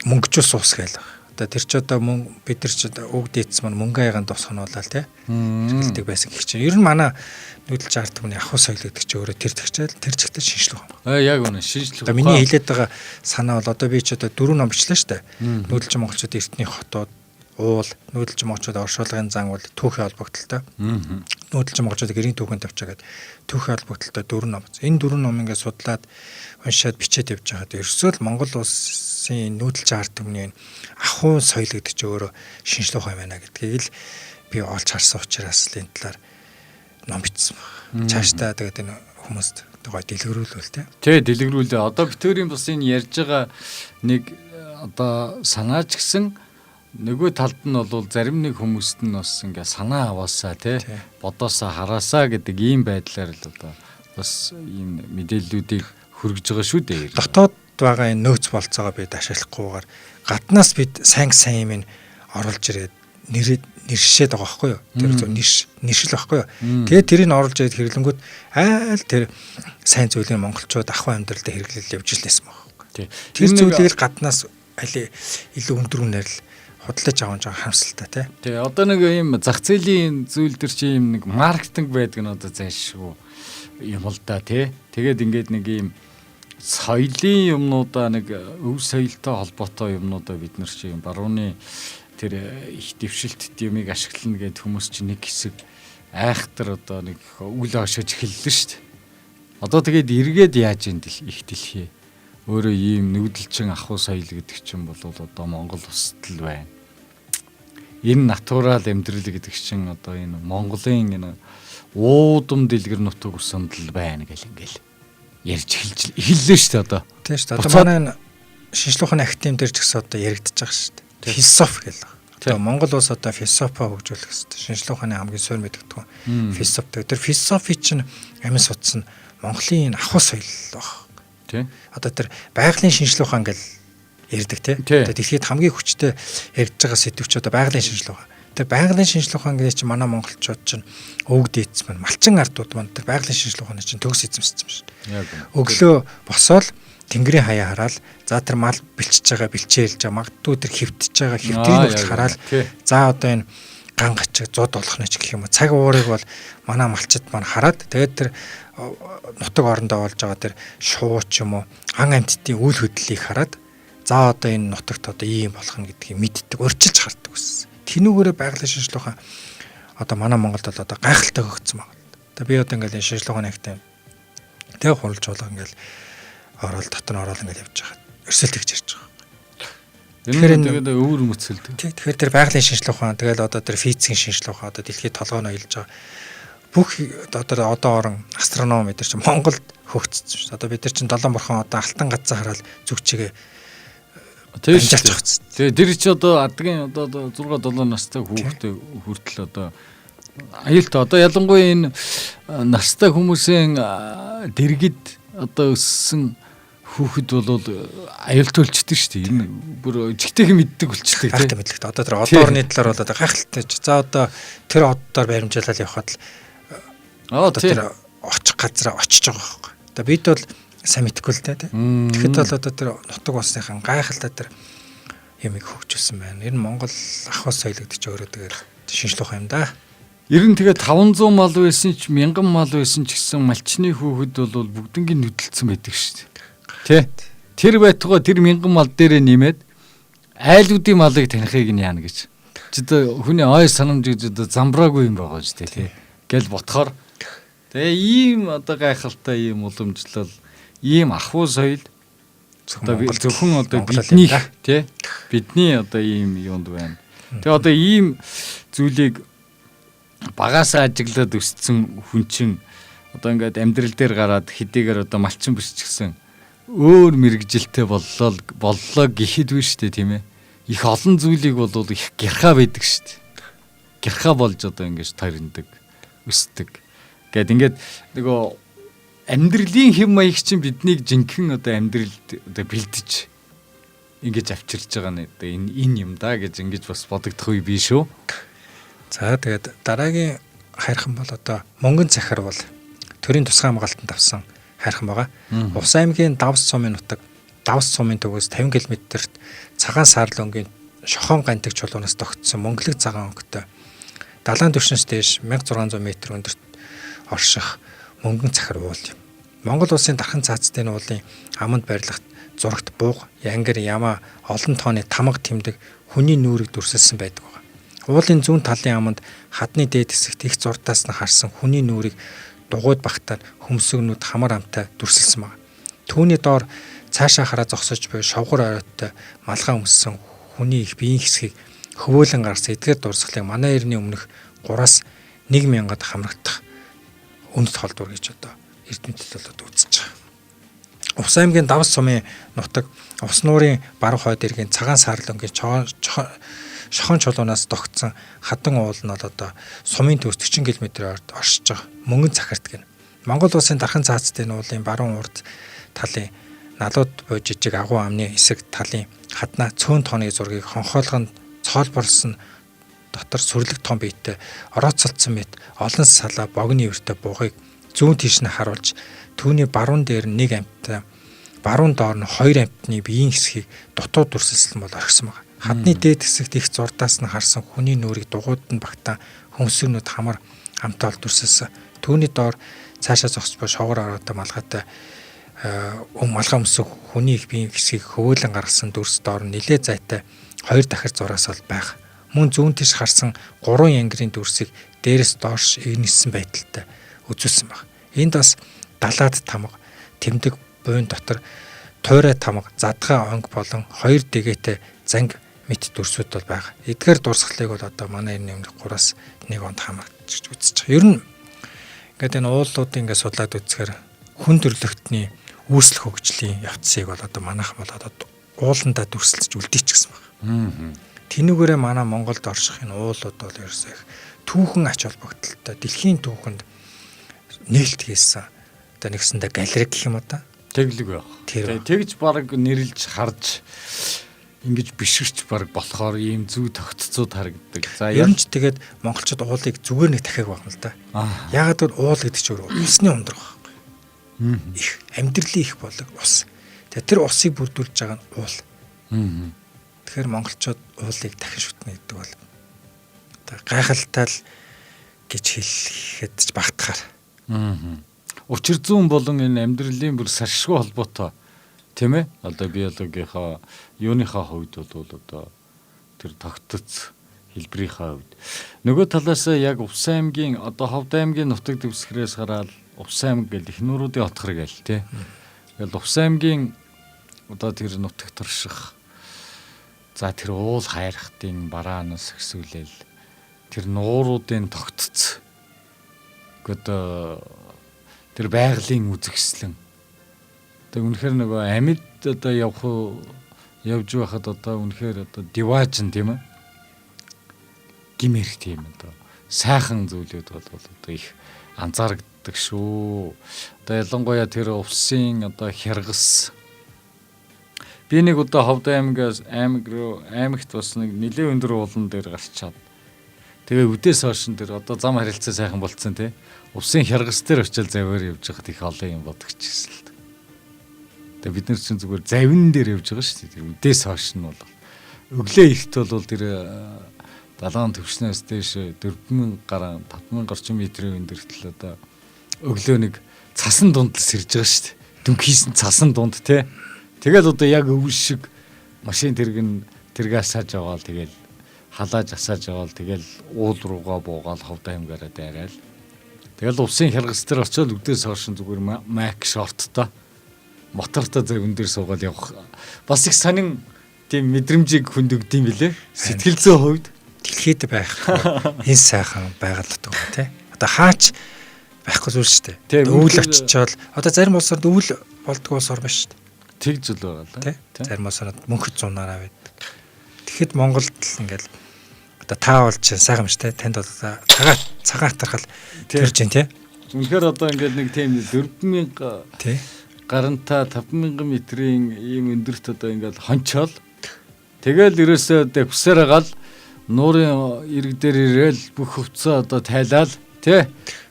Мөнгөчс ус гээл. Одоо тэр ч одоо мөнгө бид нар ч одоо үг дээдс маань мөнгө аягаан тус хонуулаа тий. Хэрэглэдэг байсан гэх чинь. Ер нь манай нүүдэлж ард түмний ахуй соёл гэдэг чинь өөрөө тэр тэгчээл тэр чигтэл шинжлэх ухаан. Аа яг үнэ шинжлэх ухаан. Одоо миний хэлээд байгаа санаа бол одоо би ч одоо 4 ном бичлээ шүү дээ. Нүүдэлж монголчууд эртний хотууд уул, нүүдэлчин монголчууд оршуулгын зан бол түүхийн холбогдлолтой. Нүүдэлчин монголчууд гэрийн түүхэн тавьчаа гэдэг түүхийн холбогдлолтой 4 ном. Энэ 4 ном ингээд судлаад уншаад бичээд явж байхад ерөөсөө л Монгол улсын нүүдэлчин ард түмний ахуй соёл гэдэг чинь өөрөө шинжлэх ухаан байна гэдгийг л би олж харсан учраас л энэ талаар ном бичсэн баг. Цаашдаа тэгээд энэ хүмүүст гой дэлгэрүүлвэл те. Тэ, дэлгэрүүлээ. Одоо битүүрийн бас энэ ярьж байгаа нэг одоо санаач гэсэн нөгөө талд нь бол зарим нэг хүмүүст нь бас ингээ санаа аваасаа те, бодоосаа хараасаа гэдэг ийм байдлаар л одоо бас ийм мэдээллүүдийг хүргэж байгаа шүү дээ. Дотоод байгаа энэ нөөц болцоогоо бид ашиглахгүйгээр гаднаас бид сайн сайн юм оруулж ирээд нэрээд нэршээд байгаа байхгүй юу? Тэр зөв нэршил байхгүй юу? Тэгээд тэрийг оруулж ирээд хэрэглэнгүүт айл тэр сайн зүйлийг монголчууд ахуй амьдралдаа хэрэглэл явж илээсэн баг. Тэр зүйлийг л гаднаас аль илүү өндөр үнээр л худалдаж авах жоо харамсалтай тий. Тий, одоо нэг ийм зах зээлийн зүйл төр чи ийм нэг маркетинг байдаг нь одоо зайлшгүй юм л да тий. Тэгээд ингээд нэг ийм соёлын юмнуудаа нэг өв соёлтой холбоотой юмнуудаа бид нар чи юм барууны тэр их дэвшилтт юмыг ашиглана гэд хүмүүс чи нэг хэсэг айхтар одоо нэг үл ошиж эхэллээ шүү дээ. Одоо тэгээд эргээд яаж юм их дэлхий өөрөө ийм нүүдэлчин ахуй соёл гэдэг чинь бол одоо Монгол улсад л байна. Энэ натурал амьдрал гэдэг чинь одоо энэ Монголын энэ уудам дэлгэр нутаг усанд л байна гэл ингээл ярьж эхэлж эхэллээ шүү дээ одоо. Тийм шүү дээ. Одоо манай энэ шинжлэх ухааны академи дээр ч гэсэн одоо яригдчих байгаа шүү дээ. Философи гэл. Одоо Монгол улс одоо философио хөгжүүлэх хэрэгтэй. Шинжлэх ухааны хамгийн суурь мэдэгдэхүүн философи. Тэр философи чинь амин судас нь Монголын энэ ахуй соёл баг. Тий. Одоо тэр байгалийн шинжлэх ухаан гэл ярьдаг тий. Одоо дэлхийд хамгийн хүчтэй ярьж байгаа сэдв чи одоо байгалийн шинжлэх ухаан. Тэр байгалийн шинжлэх ухаан гэдэг чинь манай монголчууд чинь өвөг дээдс маань малчин ардууд маань тэр байгалийн шинжлэх ухааны чинь төгс эзэмшсэн юм шүү дээ. Өглөө босоод тэнгэрийн хаяа хараад за тэр мал бэлчиж байгаа бэлчээлж байгаа магадгүй тэр хөвтөж байгаа хөвтгийг хүртэл хараад за одоо энэ ган гачиг зуд болох нь ч гэх юм уу цаг уурыг бол манай малчид маань хараад тэгээд тэр нутаг орондоо болж байгаа тэр шуу ч юм уу ан амьтдын үйл хөдлөлийг хараад за одоо энэ нутагт одоо ийм болох нь гэдгийг мэддэг, урьдчилж хардаг гэсэн. Тэнүүгээрээ байгалийн шинжлэх ухаан одоо манай Монголд бол одоо гайхалтай хөгжсөн байна. Одоо би одоо ингээл энэ шинжлэх ухааны академи тэг хуралж чуулга ингээл ороод дотор нь ороод ингээл явж байгаа. Өрсөлд тэгж ярьж байгаа. Тэгэхээр тэгээд өвөр мөцөлдөг. Тэгэхээр тэр байгалийн шинжлэх ухаан тэгэл одоо тэр физикийн шинжлэх ухаан одоо дэлхийд толгой нь оёлж байгаа. Бүх одоо орон астроном бид нар чинь Монголд хөгжсөн шүү дээ. Одоо бид нар чинь долоон бурхан одоо алтан газар хараад зүг чигээ амжаач байгаа. Тэгээ тэр чи одоо адгийн одоо 6 7 настай хүүхдээ хүртэл одоо аюултай. Одоо ялангуяа энэ настай хүмүүсийн дэргэд одоо өссөн хүүхэд бол аюултай болчихдээ шүү дээ. Энэ бүр жигтэйхэн мэддэг болчихдээ тийм. Мэдлэгтэй. Одоо тэр одоо орны талаар бол одоо гайхалтай. За одоо тэр оддоор баримжаалал явхад л тэр очих газараа очиж байгаа байхгүй. Одоо бид бол сайн мэдэхгүй л дээ тийм. Тэгэхэд бол одоо тэр нутаг улсынхан гайхалтай тэр юмыг хөгжүүлсэн байна. Энэ Монгол ахуй соёл гэдэг чинь өөрөө тэгэл шинжлэх ухаан юм да. Ер нь тэгээ 500 мал байсан ч 1000 мал байсан ч гэсэн малчны хүүхэд бол бүгднгийн нүдэлцсэн байдаг шүү дээ. Тэ. Тэр байтугай тэр 1000 мал дээрээ нэмээд айлуудын малыг танихыг нь яана гэж. Чи одоо хүний ой санамж гэж одоо замбраагүй юм байгаа шүү дээ тий. Гэл ботхоор тэгээ ийм одоо гайхалтай ийм уламжлал, ийм ахуй соёл одоо зөвхөн одоо бидний тий бидний одоо ийм юунд байна. Тэгээ одоо ийм зүйлийг багасаа ажиглаад өссөн хүн чинь одоо ингээд амьдрал дээр гараад хэдийгээр одоо малчин биш ч гэсэн өөр мэрэгжилтэй боллоо гэхэд биш үү тийм ээ. Их олон зүйлийг бол их гярхаа байдаг шүү дээ. Гярхаа болж одоо ингэж тариндаг, өсдөг. Гэт ингээд нөгөө амьдралын хэм маяг чинь биднийг жинхэнэ одоо амьдралд одоо бэлдэж ингэж авчирж байгаа нь одоо энэ юм да гэж ингэж бас бодогдох үе биш үү? За тэгээд дараагийн хайрхан бол одоо мөнгөн захир бол төрийн тусгай хамгаалтанд авсан хайрхан байгаа. Ус аймгийн Давс сумын нутаг Давс сумын төвөөс 50 км-т цагаан саарл өнгийн шохон гантик чулуунаас тогтсон мөнгөлөг цагаан өнгөтэй далайн түвшнээс дээш 1600 м өндөрт орших мөнгөн захир уул юм. Монгол улсын дархан цаацдын уулын аманд барилгад зурагт бууг, янгар, ямаа, олон тооны тамга тэмдэг хүний нүүрийг дүрсэлсэн байдаг байна. Уулын зүүн талын аманд хадны дээд хэсэгт их зурдаас нь харсан хүний нүүрийг дугуйд багтаад хөмсгнүүд хамар амтай дүрсэлсэн байна. Түүний доор цаашаа хараа зогсож буй шовгор оройтой малгай өмссөн хүний их биеийн хэсгийг хөвөөлөн гаргасан эдгээр дурсгалыг манай эртний өмнөх 3-аас 1000-ад хамрагдах үнэт холдвор гэж одоо эрдэмтэд болоод үзэж байгаа. Увс аймгийн Давс сумын нутаг Увс нуурын баруун хойд эргийн цагаан саарлонгийн шохон чулуунаас тогтсон хадан уул нь бол одоо сумын төвс 40 км ойрд оршиж байгаа. Мөнгөн цахирт гэнэ. Монгол улсын дархан цаацдын уулын баруун урд талын налууд буй жижиг агуу амны эсрэг талын хаднаа цөөн тооны зургийг хонхоолгонд цоолборлсон дотор сүрлэг том биетэй орооцолдсон мэт олон салаа богино ивэртэй бугыг зүүн тийш нь харуулж түүний баруун дээр нь нэг амьтан, баруун доор нь хоёр амьтны биеийн хэсгийг дутуу дүрсэлсэн бол орхисон байна. Хадны дээд хэсэгт их зурдаас нь харсан хүний нүүрийг дугуйд нь багтаан хөмсгнүүд хамар амтаа ол дүрсэлсэн. Түүний доор цаашаа зогсож буй шовгор ороотой малгайтай малгай өмсөх хүний их биеийн хэсгийг хөвөөлөн гаргасан дүрс доор нь нилээ зайтай хоёр дахир зураас бол байх. Мөн зүүн тийш харсан гурван янгирын дүрсийг дээрээс доош игнэссэн байдалтай үзүүлсэн баг. Энд бас далаад тамга, тэмдэг буйн дотор туйрай тамга, задгай онг болон хоёр дэгээтэй занг мэт дүрсүүд бол байгаа. Эдгээр дурсгалыг бол одоо манай энэ өмнөх 3-аас 1 онд хамрагдаж үзэж байгаа. Ер нь ингээд энэ уулуудыг ингээд судлаад үзэхээр хүн төрөлхтний үүсэл хөгжлийн явцыг бол одоо манайх бол одоо ууландаа дүрсэлж үлдээчихсэн байна. Тэнүүгээрээ манай Монголд орших энэ уулууд бол ерөөсөө их түүхэн ач холбогдолтой дэлхийн түүхэнд нээлт хийсэн. Одоо нэгсэндээ галерей гэх юм уу та. Тэглэг байх. Тэгж баг нэрлж харж ингэж биширч баг болохоор ийм зүү тогтцууд харагддаг. За ер нь ч тэгээд монголчууд уулыг зүгээр нэг дахиаг байна л да. Яагаад гэвэл уул гэдэг чинь өөр усны ундрах байхгүй. Их амьдралын их болог ус. Тэгээд тэр усыг бүрдүүлж байгаа нь уул. Тэгэхээр монголчууд уулыг дахин шүтнэ гэдэг бол одоо гайхалтай л гэж хэлэхэд ч багтахаар. Учир зүүн болон энэ амьдралын бүр саршгүй холбоотой тийм ээ. Одоо биологийнхаа юуныхаа хувьд бол одоо тэр тогтцоц хэлбэрийнхаа хувьд. Нөгөө талаас яг Увс аймгийн одоо Ховд аймгийн нутаг дэвсгэрээс гараад Увс аймаг гэл их нууруудын отхор гээл тий. Тэгэл Увс аймгийн одоо тэр нутагт орших за тэр уул хайрхтын бараанаас өсвөлэл тэр нууруудын тогтц гэдэг тэр байгалийн үзэгслэн. Тэг үнэхээр нөгөө амьд одоо явах уу явж байхад одоо үнэхээр одоо диваажин тийм ээ гимэрх тийм одоо сайхан зүйлүүд бол одоо их анзаардаг шүү. Одоо ялангуяа тэр увсын одоо хяргас. Би нэг удаа Ховд аймгаас аймаг руу аймагт бас нэг нэлээд өндөр уулан дээр гарчаад тэгээ үдээс хойш тэр одоо зам харилцаа сайхан болцсон тий. Увсын хяргас дээр очил завиар явж байхад их олон юм бодогчсэн л. Тэгээ бид нар чинь зүгээр завин дээр явж байгаа шүү дээ. Үдээс хойш нь бол өглөө эрт бол тэр далайн төвшнөөс дээш 4000 гаруй 5000 орчим метрийн өндөртөл одоо өглөө нэг цасан дунд л сэрж байгаа шүү дээ. Дүнхийсэн цасан дунд те. Тэгэл одоо яг өвөл шиг машин тэрэг нь тэрэг асааж аваал тэгэл халааж асааж аваал тэгэл уул руугаа буугаал Ховд аймгаараа дайраал. Тэгэл увсын хяргас дээр очиод үдээс хойш зүгээр мак шорттой мотортой завин дээр суугаад явах бас их сонин тийм мэдрэмжийг хүнд өгд юм билэ. Сэтгэл зүйн хувьд дэлхийд байхгүй энэ сайхан байгаль нутаг тий. Одоо хаач байхгүй зүйл шүү дээ. Өвөл очичоол одоо зарим улс орнд өвөл болдгоо улс орн байна шүү дээ. Тэг зүйл байгаа л да. Зарим улс орнд мөнхөд зунаараа байдаг. Тэгэхэд Монголд л ингээл одоо та бол чинь сайхан юм шүү дээ. Танд одоо цагаан атархал төрж байна тий. Үнэхээр одоо ингээд нэг тийм 4000 тий гаранта 5000 метрийн ийм өндөрт одоо ингээд хончоол тэгэл ерөөсөө дэвсээр гал нуурын ирэг дээр ирээл бүх хувцас одоо тайлал тий.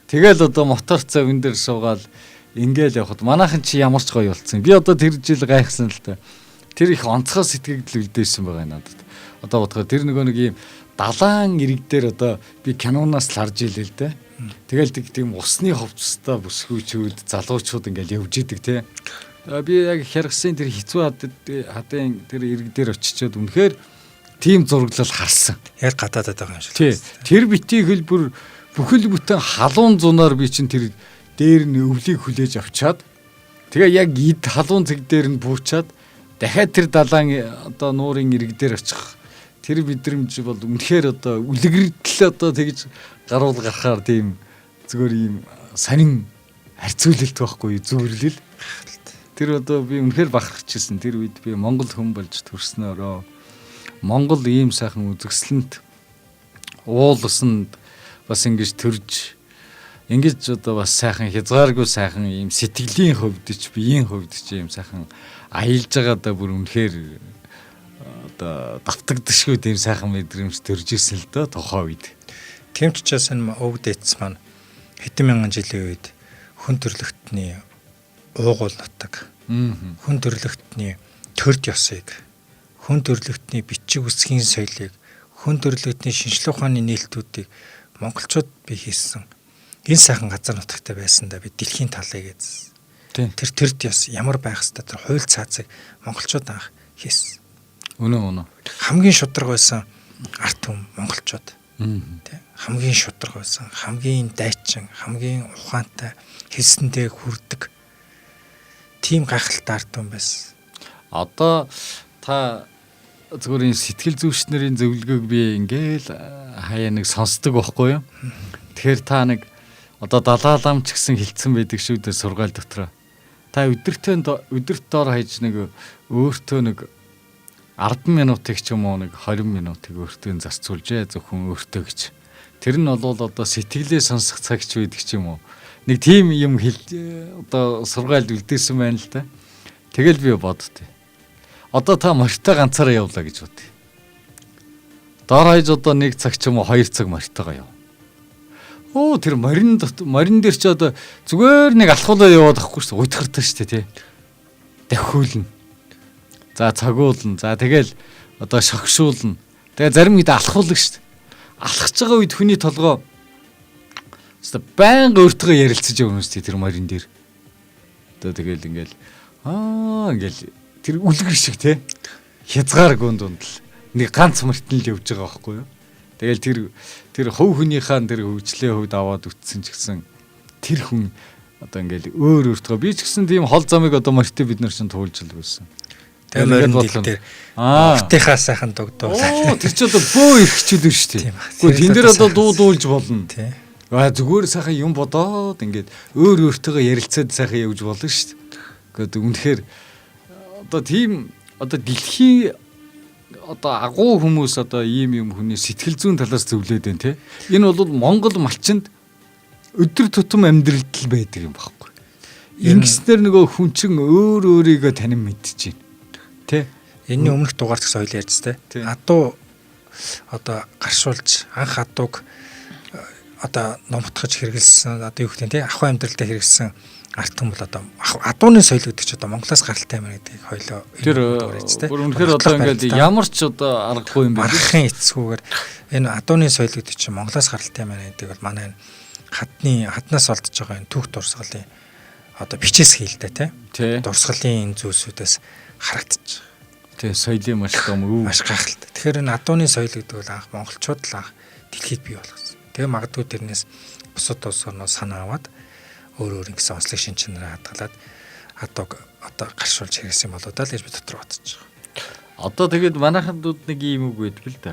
Тэгэл одоо мотор завин дээр суугаал ингээл явхад манайхан чи ямар ч гоё болцсон. Би одоо тэр жил гайхсан л та. Тэр их онцгой сэтгэгдэл үлдээсэн байгаа надад. Одоо бодохоор тэр нөгөө нэг ийм далайн ирэг дээр одоо би киноноос л харж илээ л дээ. Тэгэл тийм усны хувцастай бүсгүүчүүд, залуучууд ингээл явж идэг тий. Би яг хяргасан тэр хэцүү хадын тэр ирэг дээр очичоод үнэхээр тийм зураглал харсан. Яг гадаадад байгаа юм шиг. Тий. Тэр битгий хөл бүр бүхэл бүтэн халуун зунаар би чинь тэр дээр нь өвлийг хүлээж авчаад тэгээ яг эд халуун цэг дээр нь буучаад дахиад тэр далайн одоо нуурын ирэг дээр очих тэр мэдрэмж бол үнэхээр одоо үлгэртэл одоо тэгж гаруул гарахаар тийм зүгээр ийм сонин харьцуулалт байхгүй зүрлэл. Тэр одоо би үнэхээр бахархчихсан. Тэр үед би Монгол хүн болж төрснөөрөө Монгол ийм сайхан үзэсгэлэнт уул усанд бас ингэж төрж ингэж одоо бас сайхан хязгааргүй сайхан ийм сэтгэлийн хувьд ч биеийн хувьд ч ийм сайхан аялж байгаа даа бүр үнэхээр одоо давтагдашгүй тийм сайхан мэдрэмж төрж исэн л доо тухайн үед. Тийм ч учраас энэ өвд эцс маань хэдэн мянган жилийн үед хүн төрлөختний уугуул нутаг, хүн төрлөختний төрд ёсыг, хүн төрлөختний бичиг үсгийн соёлыг, хүн төрлөختний шинжлэх ухааны нээлтүүдийг монголчууд бий хийсэн. Энэ сайхан газар нутагтай байсан да би дэлхийн талыг эзсэн. Тэр төрд ёс ямар байх хэвээр тэр хууль цаацыг монголчууд анх хийсэн. Үнэн үнэн. Хамгийн шударга байсан арт түмэн монголчууд. Тэ хамгийн шударга байсан, хамгийн дайчин, хамгийн ухаантай, хэлсэндээ хүрдэг тийм гайхалтай арт түмэн байсан. Одоо та зүгээр энэ сэтгэл зүйч нарын зөвлөгөөг би ингээл хаяа нэг сонсдог байхгүй юу? Тэгэхээр та нэг одоо Далай лам ч гэсэн хилцсэн байдаг шүү дээ сургаал дотроо. Та өдөрт дор хаяж нэг өөртөө нэг 10 минутыг ч юм уу нэг 20 минутыг өөртөө зарцуулжээ зөвхөн өөртөө гэж. Тэр нь бол одоо сэтгэлээ сонсох цаг ч байдаг ч юм уу. Нэг тийм юм хэл одоо сургаалд үлдээсэн байна л да. Тэгэл би боддتي. Одоо та морьтой ганцаараа явлаа гэж бодъё. Дор хаяж одоо 1 цаг ч юм уу 2 цаг морьтойгоо яв. Оо тэр морин дээр ч одоо зүгээр нэг алхуулаа яваад ахгүй шүү дээ. Уйтгартай шүү дээ тий. Давхиулна. За цагуулна. За тэгэл одоо шогшуулна. Тэгээ зарим үед алхуулна шүү дээ. Алхаж байгаа үед хүний толгой өстө байнга өөртөө ярилцаж явна шүү дээ тэр морин дээр. Одоо тэгэл ингээл ингээл тэр үлгэр шиг тий. Хязгааргүй дунд л нэг ганц мөртөн л явж байгаа байхгүй юу? Тэгэл тэр хувь хүнийхээ тэр хөгжлийн хувьд аваад үтсэн ч гэсэн тэр хүн одоо ингээл өөр өөртөө би ч гэсэн тийм хол замыг одоо морьтой бид нар чинь туулж л байсан. Тэгээ морин дил дээр уртынхаа сайхан дугдуулаа. Тэр чи одоо бөө эрхчүүд шүү дээ. Гэхдээ тэн дээр одоо дуу дуулж болно. Аа зүгээр сайхан юм бодоод ингээд өөр өөртөөгөө ярилцаад сайхан явж болно шүү дээ. Гэхдээ үнэхээр одоо тийм одоо дэлхийн одоо агуу хүмүүс одоо ийм юм хүний сэтгэл зүйн талаас зөвлөд байна те. Энэ бол Монгол малчинд өдөр тутам амьдралд л байдаг юм баггүй. Ингэснээр нөгөө хүн чинь өөр өөрийгөө танин мэдчихээн. Тэ. Энэний өмнөх дугаарт гэсэн хоёул ярьж тэ. Адуу одоо гаршуулж анх адууг одоо номтгож хэрэгэлсэн одоо юу гэдэг нь тэ ахуй амьдралдаа хэрэгэлсэн арт түмэн бол одоо адууны соёл гэдэг чи одоо Монголоос гаралтай юм гэдгийг хоёлоо тэр бүр үнэхээр одоо ингээд ямар ч одоо аргагүй юм байна. Мархын эцгүүгээр энэ адууны соёл гэдэг чи Монголоос гаралтай юм байна гэдэг бол манай энэ хаднаас олдож байгаа энэ түүх дурсгалын одоо бичээс хийлдэ тий. Дурсгалын энэ зүйлсүүдээс харагдчих. Тий, соёлын маш том өв. Маш гайхалтай. Тэгэхээр энэ адууны соёл гэдэг бол анх монголчууд л анх дэлхийд бий болгосон. Тэгээ магадгүй тэрнээс бусад улс орнууд санаа аваад өөр өөр ингэсэн онцлог шин чанараа хадгалаад адууг одоо гаршуулж хэрэгсэн болоо даа л гэж би дотор бодож байгаа. Одоо тэгээд манайханд нэг ийм үг байдаг л да.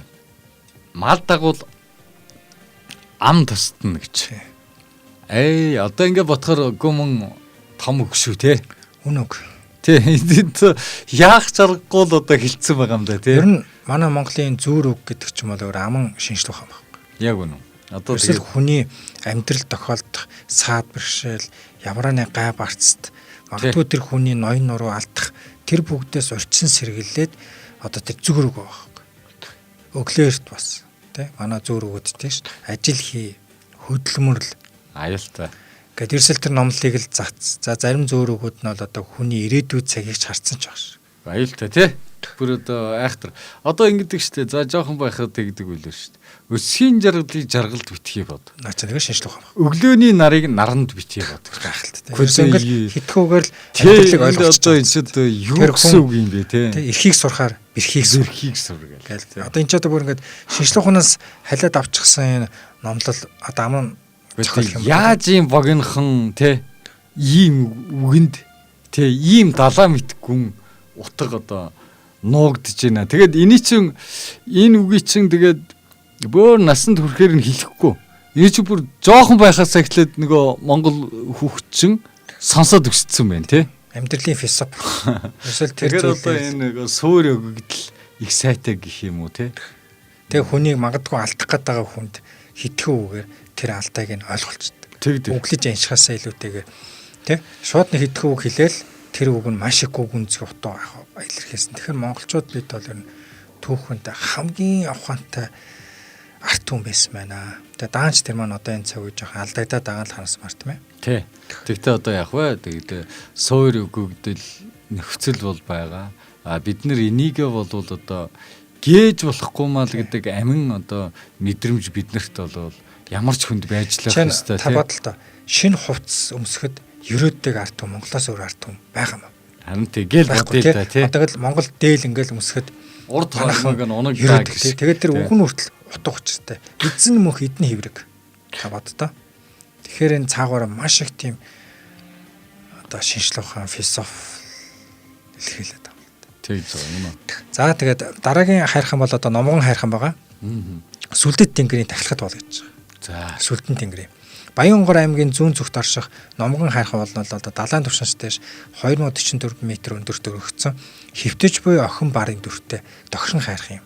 Мал дагуул ам тастна гэж. Эй одоо ингэ бодохоор гүмэн том үг шүү те. Үн үг. Тий. Яах чаргагүй л одоо хилцсэн байгаа юм да тий. Ер нь манай Монголын зүүр үг гэдэг ч юм бол өөр аман шинжлэх ухаан байхгүй. Яг үнэн. Одоо тэгэл хүний амьдрал тохиолдох саад бэрхшээл, ямар нэг гай барцт, магадгүй тэр хүний ноён нуруу алдах тэр бүгдээс урьдчилан сэргэлээд одоо тэр зүгэр үг байгаа байхгүй. Өглөөрт бас тий манай зүүр өгöd тий ш. Ажил хий, хөдөлмөрлө, аюултай. Гэт ерөөсөл тэр номлолыг л зац. За зарим зөөр өгöd нь бол одоо хүний ирээдүйд цагийг ч харцсан ч баг ш. Аюултай тий. Бүр одоо айхтар. Одоо ингэдэг штэ. За жоохон байхад тэгдэг үлээ штэ. Өсгийн жаргалыг жаргалд битгий бод. Наа чи нэг шинжлэх ухаан. Өглөөний нарыг наранд битгий бод. Гайхалтай. Ерөөсөө ингээл хитгэүүгээр л амьдралыг ойлгож одоо энэ ч юу гэсэн үг юм бэ те? Тэ эрхийг сурахаар бэрхийг сур. Эрхийг сур гэл. Одоо энэ ч одоо бүр ингээд шинжлэх ухаанаас халиад авчихсан энэ номлол одоо аман зохиол юм. Яаж ийм богинохон те ийм үгэнд те ийм далаа мэдгүн утга одоо нуугдж байна. Тэгээд эний чин энэ үгийг чин тэгээд бөөр насанд хүрэхээр нь хэлэхгүй. Энэ чинь бүр жоохон байхаас эхлээд нөгөө монгол хүүхэд чин сонсоод өссөн байх тий. Амьдралын философи. Ерөөсөл тэр зүйл одоо энэ нөгөө суур өгөгдөл их сайтай гэх юм уу тий. Тэгээ хүнийг магадгүй алдах гээд байгаа хүнд хитгэн үгээр тэр алдааг нь ойлгуулчихдаг. Өглөж аншихаасаа илүүтэйгээр тий. Шууд нэг хитгэн үг хэлээл тэр үг нь маш их гүнзгий утга илэрхийлсэн. Тэгэхээр монголчууд бид бол ер нь түүхэнд хамгийн ухаантай арт түн байсан байна. Тэгээ даанч тэр маань одоо энэ цаг үе жоохон алдагдаад байгаа л харсмаар тийм ээ. Тий. Тэгтээ одоо яг вэ? Тэгээд суур өгөгдөл нөхцөл бол байгаа. А бид нар энийгээ болвол одоо гээж болохгүй маа л гэдэг амин одоо мэдрэмж биднэрт болвол ямар ч хүнд байж л байх ёстой тий. Та бодлоо. Шинэ хувцас өмсөхөд ерөөддөг арт түн Монголоос өөр арт түн байгаа юм. Харин тэгэл бодъё л да тий. Одоо л Монгол дээл ингээл өмсөхөд урд хормог нь унагдаа гэж. Тэгээд тэр үг нь хүртэл утга учиртай. Эзэн мөнх эдэн хэврэг. Та боддоо. Тэгэхээр энэ цаагаараа маш их тийм одоо шинжлэх ухаан, философи илэрхийлээд байгаа юм. Тэгж байгаа юм уу? За тэгээд дараагийн хайрхан бол одоо номгон хайрхан байгаа. Сүлдэт тэнгэрийн тахилгат бол гэж байгаа. За Сүлдэн тэнгэрийн. Баян-Онгор аймгийн зүүн зүгт орших Номгон хайрхан бол нь одоо далайн түвшинс дээш 2044 м өндөрт өргөгдсөн хэвтэж буй охин барын дүртэй догшин хайрхан юм.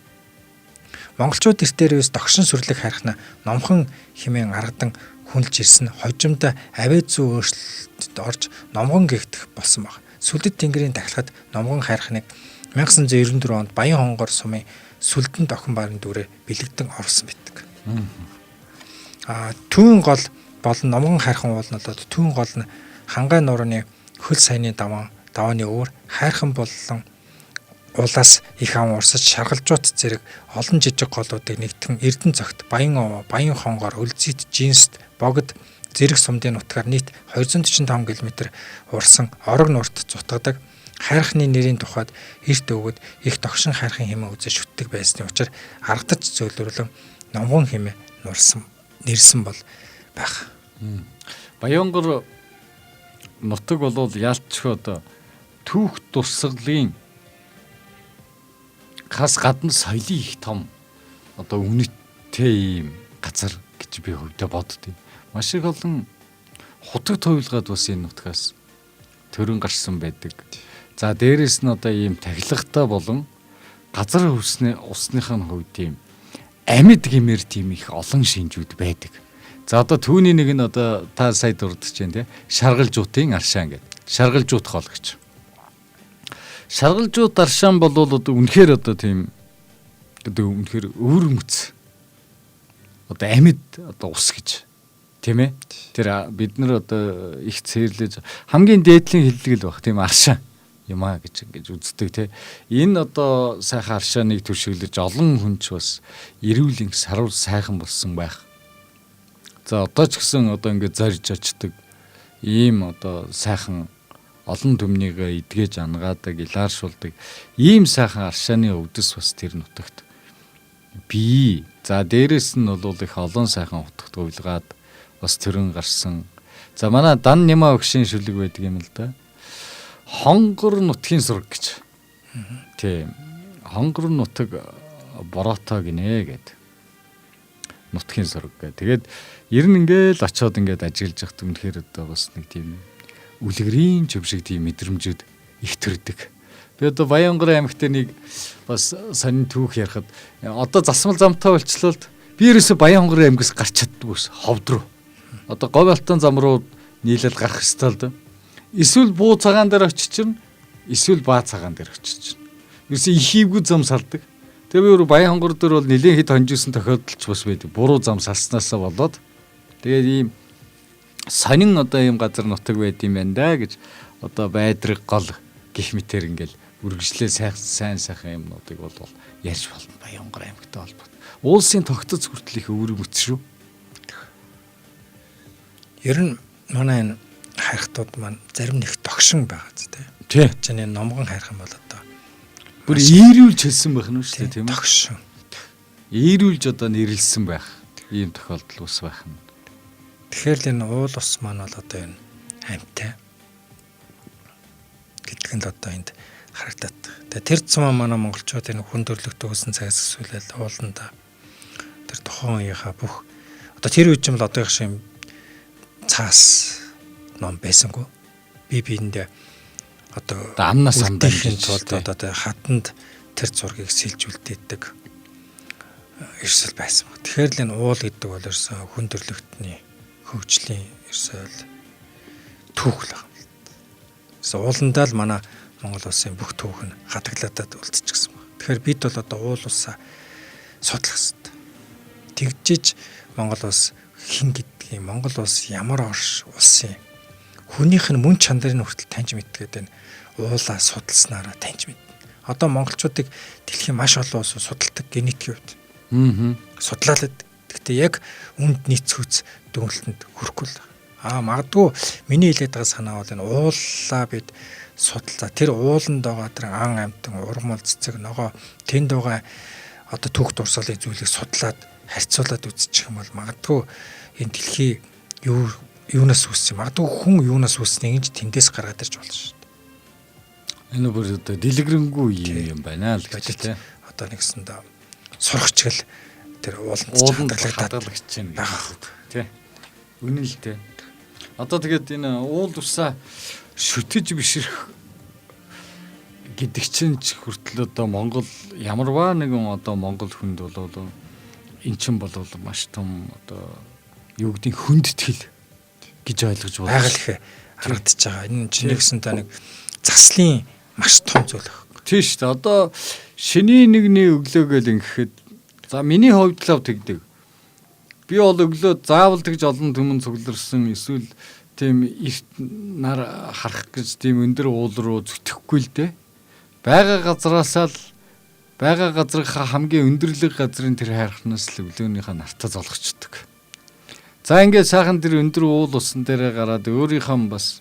Монголчууд эрт дээрээс догшин сүрлэг хайрхна номхон хэмээн аргадан хүнлж ирсэн хожимд авиа зүү өөрчлөлтөд орж номгон гэгдэх болсон баг. Сүлдэт тэнгэрийн тахилгад номгон хайрхныг 1994 онд Баян-Хонгор сумын Сүлдэн охин барын дүрээр бэлэгдэн орсон байдаг. Түүн гол болон номгон хайрхан уул нь болоод түүн гол нь Хангай нуурны хөл саяны давааны өвөр хайрхан болон улаас их ам урсаж шаргалжуут зэрэг олон жижиг голуудыг нэгтгэн Эрдэнэ цогт, Баян овоо, Баян хонгор, Өлзийд, Жинст, Богд зэрэг сумдын нутгаар нийт 245 км урсан орог нуурт зутгадаг хайрхны нэрийн тухайд эрт өвгөд их догшин хайрхан хэмээн үзэж шүтдэг байсны учир аргадаж зөөлөрлөн номгон хэмээн нурсан нэрсэн бол байх. Баянгор нутаг болвол яалтчгүй одоо түүх дурсгалын хас гадна соёлын их том одоо үнэтэй ийм газар гэж би хувьдаа боддیں۔ Маш их олон хутаг туйлгаад бас энэ нутгаас төрөн гарсан байдаг. За дээрэс нь одоо ийм тахилгатай болон газар хөвсний усныхаа хувьд ийм амьд гэмээр тийм их олон шинжүүд байдаг. За одоо түүний нэг нь одоо та сая дурдж байна те шаргалжуутын аршаан гэдэг. Шаргалжуут хоол гэж. Шаргалжуут аршаан бол одоо үнэхээр одоо тийм одоо үнэхээр өвөрмөц одоо амьд одоо ус гэж тийм ээ. Тэр бид нар одоо их цээрлэж хамгийн дээдлийн хиллэг л баг тийм аршаан юм а гэж ингэж үздэг те. Энэ одоо сайхан аршааныг төршиглэж олон хүн ч бас эрүүл инх саруул сайхан болсон байх. За одоо ч гэсэн одоо ингэ зорж очдог ийм одоо сайхан олон түмнийг эдгэж ангаадаг, илааршуулдаг ийм сайхан аршааны өвдөс бас тэр нутагт бий. За дээрэс нь бол их олон сайхан утгат уйлгаад бас төрөн гарсан. За манай дан нямаа өгшийн шүлэг байдаг юм л да. Хонгор нутгийн сураг гэж. Тийм. Хонгор нутаг бороотой гинэ гэд. Нутгийн сураг гэ. Тэгээд ер нь ингээл очиод ингээд ажиглаж явахт үнэхээр одоо бас нэг тийм үлгэрийн чөв шиг тийм мэдрэмжүүд их төрдөг. Би одоо Баянгар аймагт нэг бас сонин түүх ярихад одоо засмал замтай болчлоо л би ерөөсө Баянгар аймгаас гарч чаддгүй ш ховд руу. Одоо говь алтан зам руу нийлэл гарах ёстой л доо. Эсвэл буу цагаан дээр очиж эсвэл баа цагаан дээр очиж. Ерөөсө их ивгүй зам салдаг. Тэгээ би өөр Баян хонгор дээр бол нэлээд хэд хонжижсэн тохиолдол ч бас байдаг. Буруу зам салснаасаа болоод тэгээд ийм сонин одоо ийм газар нутаг байд юм байна да гэж одоо байдраг гол гих мэтэр ингээл үргэлжлээ сайн сайхан юмнуудыг бол ярьж болно. Баянгар аймагтай холбоотой. Уулсын тогтоц хүртэл их өвөрмөц шүү. Ер нь манай энэ хайрхтууд маань зарим нэг догшин байгаа зү тий. Тий. Чиний номгон хайрхан бол одоо Бүр ийрүүлж хэлсэн байх нь шүү дээ, тийм ээ. Догшин. Ийрүүлж одоо нэрлсэн байх ийм тохиолдол ус байх нь. Тэгэхээр л энэ уул ус маань бол одоо энэ амьтай гэдэг нь л одоо энд харагдаад. Тэгээ тэр цумаа манай монголчууд энэ хүн төрлөخت өгсөн цагаас эсвэл ууланда тэр тухайн үеийнхаа бүх одоо тэр үед ч юм л одоогийнх шиг цаас ном байсангүй. Би биендээ одоо амнаас амдаахын тулд одоо хатанд тэр зургийг сэлж үлдээдэг эрсэл байсан. Тэгэхээр л энэ уул гэдэг бол ерөөсөн хүн төрлөختний хөгжлийн ерөөсөө түүх л байна. Ууландаа л манай Монгол улсын бүх түүх нь хадгалагдаад үлдчихсэн байна. Тэгэхээр бид бол одоо уул улсаа судлах хэрэгтэй. Тэгжиж Монгол улс хэн гэдгийг, Монгол улс ямар орш улсын хүнийх нь мөн чанарын хүртэл таньж мэдгээд энэ уулаа судалснараа таньж мэднэ. Одоо монголчуудыг дэлхийн маш олон улс судалдаг генетикийн хувьд. Судлаад байдаг. Гэхдээ яг үнд нийцхүүц дүгнэлтэнд хүрэхгүй л. Аа магадгүй миний хэлээд байгаа санаа бол энэ уулаа бид судалцаа. Тэр ууланд байгаа тэр ан амтан, ургамал, цэцэг, ногоо тэнд байгаа одоо түүх дурсгалын зүйлийг судлаад харьцуулаад үзчих юм бол магадгүй энэ дэлхий юу юунаас үүссэн, магадгүй хүн юунаас үүснийг нь тэндээс гаргаад ирж болно шүү дээ. Энэ бүр одоо дэлгэрэнгүй юм байна л гэж тийм. Одоо нэгсэндээ сурахчгал тэр ууланд хадгалагдаж байна гэж тийм. Үнэн л дээ. Одоо тэгээд энэ уул усаа шүтэж бишрэх гэдэг чинь ч хүртэл одоо Монгол ямарваа нэгэн одоо Монгол хүнд бол эн чинь бол маш том одоо юу гэдгийг хүндэтгэл гэж ойлгож байна. Байгаль их харагдаж байгаа. Энэ чинь нэгсэнтэй нэг заслын маш том зүйл баг. Тийм шүү дээ. Одоо шинийн нэгний өглөөгөл ингэхэд за миний хувьд л тэгдэг. Би бол өглөө заавал тэгж олон түмэн цугларсан эсвэл тийм эрт нар харах гэж тийм өндөр уул руу зүтгэхгүй л дээ. Бага газраасаа л бага газрынхаа хамгийн өндөрлөг газрын тэр хайрхнаас л өглөөнийхөө нартаа золгочдөг. За ингээд сайхан тэр өндөр уул усан дээрээ гараад өөрийнхөө бас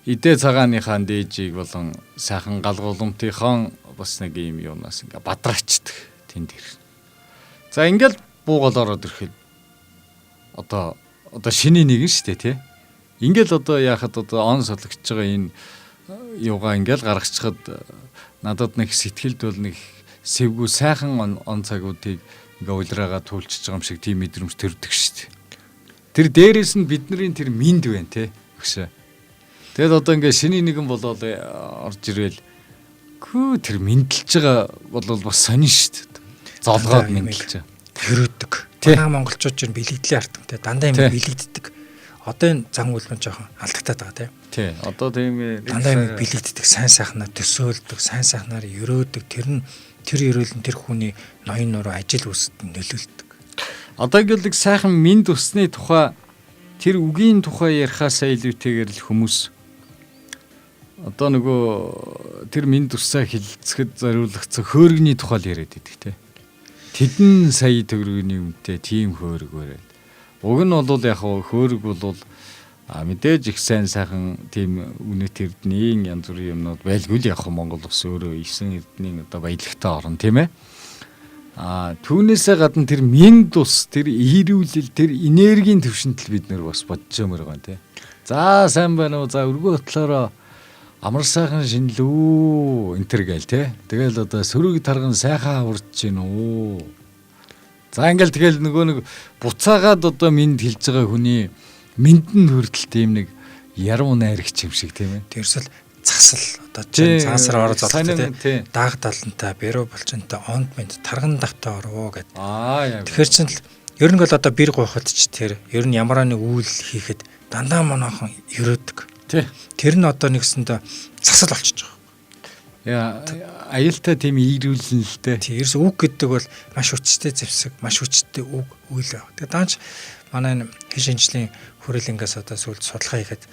идэ цагааныхаа дээжийг болон сайхан галгууламтынхаа бас нэг юм юунаас ингээ бадраачдаг тэнд ир. За ингээл буугаал ороод ирэхэд одоо шиний нэгэн шүү дээ тий. Ингээл одоо яхад одоо он сологдож байгаа энэ юугаа ингээл гаргачихад надад нэг сэтгэлд бол нэг сэвгүй сайхан он цагуудыг ингээ улираагаа туулчихж байгаа юм шиг тийм мэдрэмж төрдөг шүү дээ. Тэр дээрээс нь бидний тэр минд байна тий. Өгшөө. Тэгэд одоо ингээ шиний нэгэн болоод орж ирээл гүү тэр мэдлж байгаа бол бас сонин шүү дээ. Золгоод мэдлж байгаа. Хөрөөдөг. Манай монголчууд ч бэлэгдлийн ард түмтэй дандаа юм бэлэгддэг. Одоо энэ зан үйл маань жоохон алдагтаад байгаа тийм. Тий. Одоо тийм дандаа юм бэлэгддэг, сайн сайхнаар төсөөлдөг, сайн сайхнаар өрөөдөг. Тэр нь тэр өрөөл нь тэр хүний ноён нуруу ажил үйлсэд нөлөөлдөг. Одоо ингээл нэг сайхан минд усны тухай тэр үгийн тухай ярихаасаа илүүтэйгээр л хүмүүс одоо нөгөө тэр минд усаа хилцэхэд зориулагдсан хөөргөний тухай л яриад идэх те. Тэдэн сая төгрөгийн үнэтэй тийм хөөрөг бариад. Уг нь бол яг хөөрөг бол мэдээж их сайн сайхан тийм үнэт эрдний янз бүрийн юмнууд байлгүй л яг Монгол улс өөрөө 9 эрдний одоо баялагтай орн тийм ээ. Түүнээсээ гадна тэр минд ус, тэр ирүүлэл, тэр энергийн төвшөнд л бид нэр бас бодож юмэр байгаа тийм. За сайн байна уу? За өргөө отлоороо амар сайхан шинэлүү энэ төр гээл те. Тэгэл одоо сөрөг тарган сайхан аварч гин үү. За ингээл тэгэл нөгөө нэг буцаагаад одоо минд хэлж байгаа хүний миндэнд хүртэл тийм нэг яруу найрагч юм шиг тийм ээ. Тэрсэл засал одоо чинь цаасаар ороо золтой тий. Дааг далантай, бэрүү булчинтай, онд мэд тарган давтаа орвоо гэд. Тэгэхээр чинь л ер нь бол одоо бэр гуйхад ч тэр ер нь ямар нэг үйл хийхэд дандаа манайхан өрөөдөг. Тий. Тэр нь одоо нэгсэндээ засал болчихж байгаа. Яа, аюултай тийм ирүүлэн л дээ. Тий, ерөөс үг гэдэг бол маш хүчтэй зэвсэг, маш хүчтэй үг үйл байх. Тэгээ даанч манай энэ хин шинжлийн хүрээлэнгээс одоо сүүлд судалгаа хийхэд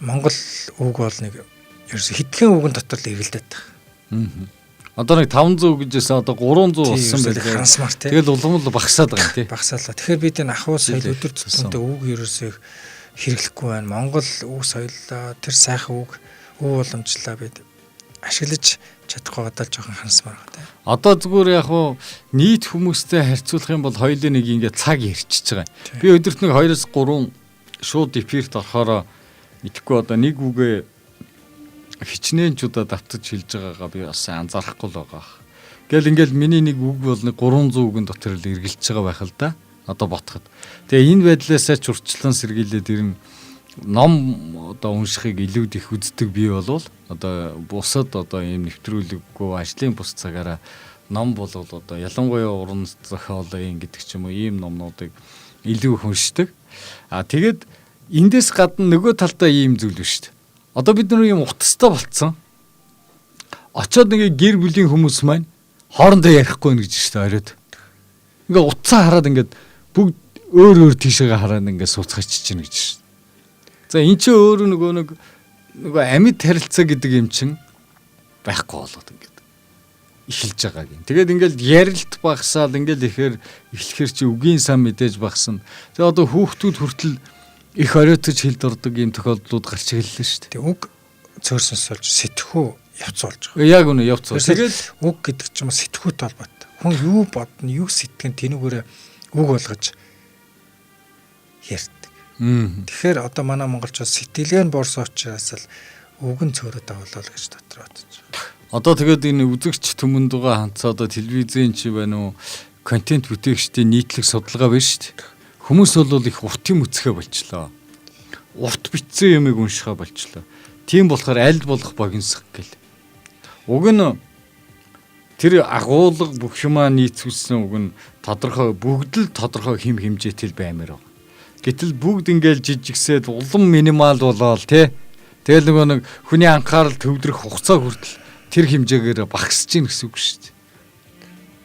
Монгол үг бол нэг ерөөс хэдхэн үгэн дотор л эргэлдээд байгаа. Одоо нэг 500 гэжсэн, одоо 300 болсон байлээ. Хансмар тий. Тэгэл улам л багасаад байгаа юм тий. Багасаалаа. Тэгэхээр бид энэ ахуй соёл өдөр тутамдаа үг ерөөсөө хэрэглэхгүй байна. Монгол үг соёлоо, тэр сайхан үг, өв уламжлалаа бид ашиглаж чадахгүй гадаа жоохон хансмар байгаа тий. Одоо зүгээр яг уу нийт хүмүүстэй харьцуулах юм бол хоёулын нэг ингээд цаг ярьчихж байгаа. Би өдөрт нэг 2-3 шууд эфирт орохороо мэдэхгүй одоо нэг үгээ хичнээн ч удаа давтаж хэлж байгаагаа би бас анзаарахгүй л байгаа. Гэл ингээл миний нэг үг бол нэг 300 үгэн дотор л эргэлж байгаа байх л да. Одоо ботход. Тэгээ энэ байдлаасаа ч урьдчилан сэргийлээд ер нь ном одоо уншихыг илүүд их үздэг би болвол одоо бусад одоо ийм нэвтрүүлэггүй ажлын бус цагаараа ном болвол одоо ялангуяа уран зохиолын гэдэг ч юм уу ийм номнуудыг илүү их уншдаг. А тэгээд эндээс гадна нөгөө талдаа ийм зүйл биш шүү дээ. Одоо бид нар ийм утастай болцсон. Очоод нэг гэр бүлийн хүмүүс маань хоорондоо ярихгүй нэ гэж шүү дээ оройд. Ингээ утсаа хараад ингээд бүгд өөр өөр тийшээгээ хараад ингээд сууцгаач чинь гэж шүү. За эн чинь өөрөө нөгөө нэг нөгөө амьд харилцаа гэдэг юм чинь байхгүй болоод ингээд эхэлж байгаа гин. Тэгээд ингээд ярилт багасаал ингээд ихээр эхлэхэр чи үгийн сан мэдээж багасна. Тэгээ одоо хүүхдүүд хүртэл их оройтож хилд ордог юм тохиолдлууд гарч эхэллээ шүү дээ. Тэг үг цөөрсөн сольж сэтгхүү явц болж байгаа. Яг үнэ явц. Тэгээд үг гэдэг ч юм уу сэтгхүүтэй холбоотой. Хүн юу бодно, юу сэтгэн тэнүүгээрээ үг болгож ярьдаг. Тэгэхээр одоо манай монголчууд сэтгэлгээ нь буурсан учраас л үг нь цөөрөд авлаа л гэж дотор бодож байгаа. Одоо тэгээд энэ үзэгч түмэнд байгаа ханцаа одоо телевизийн чи байна уу, контент бүтээгчдийн нийтлэг судалгаа байна шүү дээ. Хүмүүс бол их урт юм үзэхэ болчлоо. Урт бичсэн юмыг уншихаа болчлоо. Тийм болохоор аль болох богиносох гэл. Уг нь тэр агуулга бүх юмаа нийцүүлсэн уг нь тодорхой бүгд л тодорхой хэм хэмжээтэй л баймаар байгаа. Гэтэл бүгд ингээл жижигсээд улам минимал болоод тий. Тэгэл нөгөө нэг хүний анхаарал төвлөрөх хугацаа хүртэл тэр хэмжээгээр багасж гин гэсэн үг шүү дээ.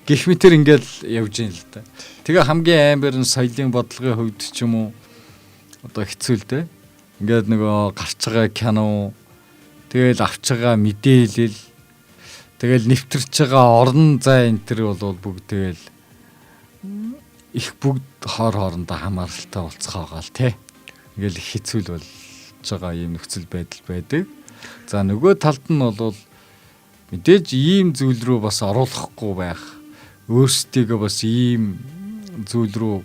Гэх мэтэр ингээл явж гин л да. Тэгээ хамгийн амар нь соёлын бодлогын хувьд ч юм уу одоо хэцүү л дээ. Ингээд нөгөө гарч байгаа кино, тэгэл авч байгаа мэдээлэл, тэгэл нэвтэрч байгаа орон зай энэ төр бол бүгд тэгэл их бүгд хоор хоорондоо хамааралтай болцоогоо л тий. Ингээл хэцүү л болж байгаа ийм нөхцөл байдал байдаг. За нөгөө талд нь бол мэдээж ийм зүйл рүү бас оруулахгүй байх. Өөрсдийгөө бас ийм зүйл рүү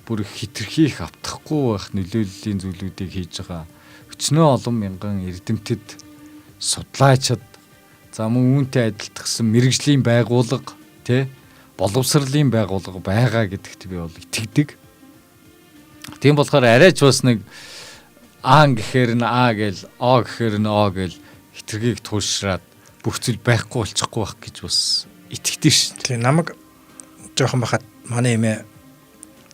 бүр хитрхи их автахгүй байх нөлөөллийн зүйлүүдийг хийж байгаа. Өчнөө олон мянган эрдэмтэд судлаачид за мөн үүнтэй адилтгсан мэрэгжлийн байгууллага тий боловсролын байгууллага байгаа гэдэгт би бол итгэдэг. Тийм болохоор арайч бас нэг Аа гэхээр нь А гээл, О гэхээр нь О гээл хитрхийг туушраад бүх зүйл байхгүй болчихгүй байх гэж бас итгэдэг шүү дээ. Тийм намайг жоохон бахад манай эмээ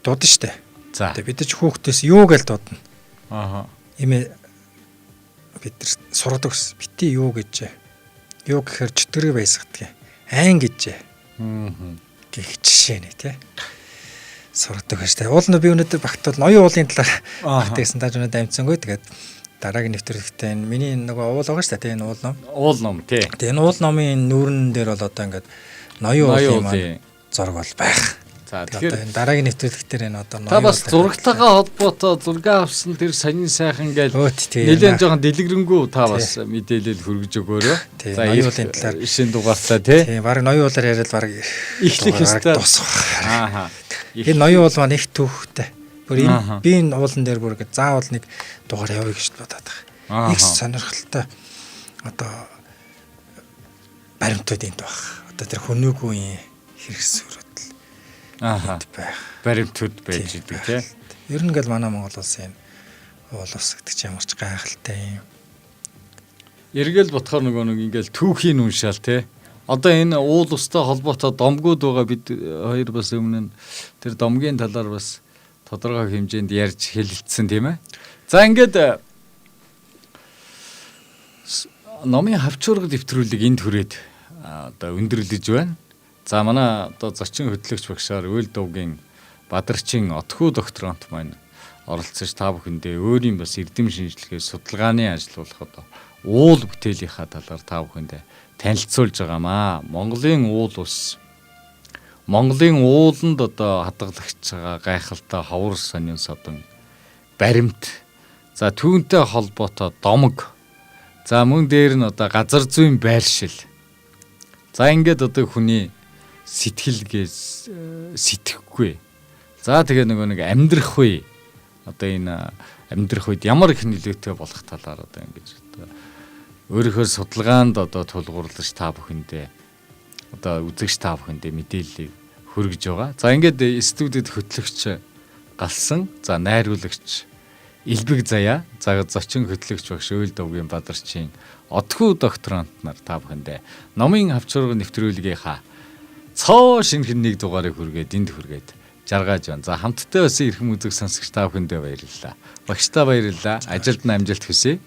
дуудана шүү дээ. За. Тэгээ бид нар ч хүүхдээс юу гэж дуудана. Ааха. Эмээ бид нар сургадаг ус. Бити юу гэж. Юу гэхээр чөтгөрийг баясгадаг. Айн гэж. Гэх жишээ нэ тий. Сургадаг байж таа. Уул нь би өнөөдөр багтвал ноён уулын талаар багтсан тааж өнөөдөр амжсангүй. Тэгээд дараагийн нэвтрүүлэгтээ энэ миний нөгөө уул байгаа шүү дээ. Энэ уул ном. Уул ном тий. Тэгээд энэ уул номын нүүрэн дээр бол одоо ингээд ноён уулын маань зураг бол байх. За тэгэхээр энэ дараагийн нэвтрүүлэгтэр энэ одоо та бас зурагтайгаа холбоотой зураг авсан тэр сонин сайхан гээл нэлээд жоохон дэлгэрэнгүй та бас мэдээлэл хүргэж өгөөрэй. За ноён уулын талаар шинэ дугаартаа тий. Тийм баг ноён уулаар яриад баг эхлэх ёстой. Дуусах. Ааха. Энэ ноён уул маань их түүхтэй. Бүр энэ би энэ уулан дээр бүр ингэ заавал нэг дугаар явъя гэж бодоод байгаа. Их сонирхолтой одоо баримтууд энд баг. Одоо тэр хөнөөгүй хэрэгсвэрүүд Ааха. байх. Баримтууд байж идэг тий. Ер нь ингээл манай Монгол улсын уул ус гэдэг чинь ямар ч гайхалтай юм. Эргэл ботхоор нөгөө нэг ингээл түүхийн уншаал тий. Одоо энэ уул устай холбоотой домгууд байгаа, бид хоёр бас өмнө нь тэр домгийн талаар бас тодорхой хэмжээнд ярьж хэлэлцсэн тийм ээ. За ингээд номын хавчуурга дэвтрүүлэг энд хүрээд одоо өндөрлөж байна. За манай одоо зочин хөтлөгч багшаар Уйл дуугийн Бадарчин Отхүү докторант маань оролцож та бүхэндээ өөрийн бас эрдэм шинжилгээ судалгааны ажил болох одоо уул бүтээлийнхаа талаар та бүхэндээ танилцуулж байгаамаа. Монголын уул ус Монголын ууланд одоо хадгалагч байгаа гайхалтай ховор сонин содон баримт. За түүнтэй холбоотой домог. За мөн дээр нь одоо газар зүйн байршил. За ингээд одоо хүний сэтгэлгээс сэтгэхгүй. За тэгээ нөгөө нэг амьдрах үе одоо энэ амьдрах үед ямар их нөлөөтэй болох талаар одоо ингэж одоо өөрийнхөө судалгаанд одоо тулгуурлаж та бүхэндээ одоо үзэгч та бүхэндээ мэдээллийг хүргэж байгаа. За ингээд студид хөтлөгч галсан. За найруулагч Илбэг Заяа, за зочин хөтлөгч багш Өөл Довгийн Бадарчийн Одхүү докторант нар та бүхэндээ номын хавчурга нэвтрүүлгийнхаа цоо шинхэн нэг дугаарыг хүргээд энд хүргээд жаргаж байна. За хамтдаа байсан эрхэм үзэг сонсогч та бүхэндээ баярлалаа. Багштай баярлалаа. Ажилд нь амжилт хүсье.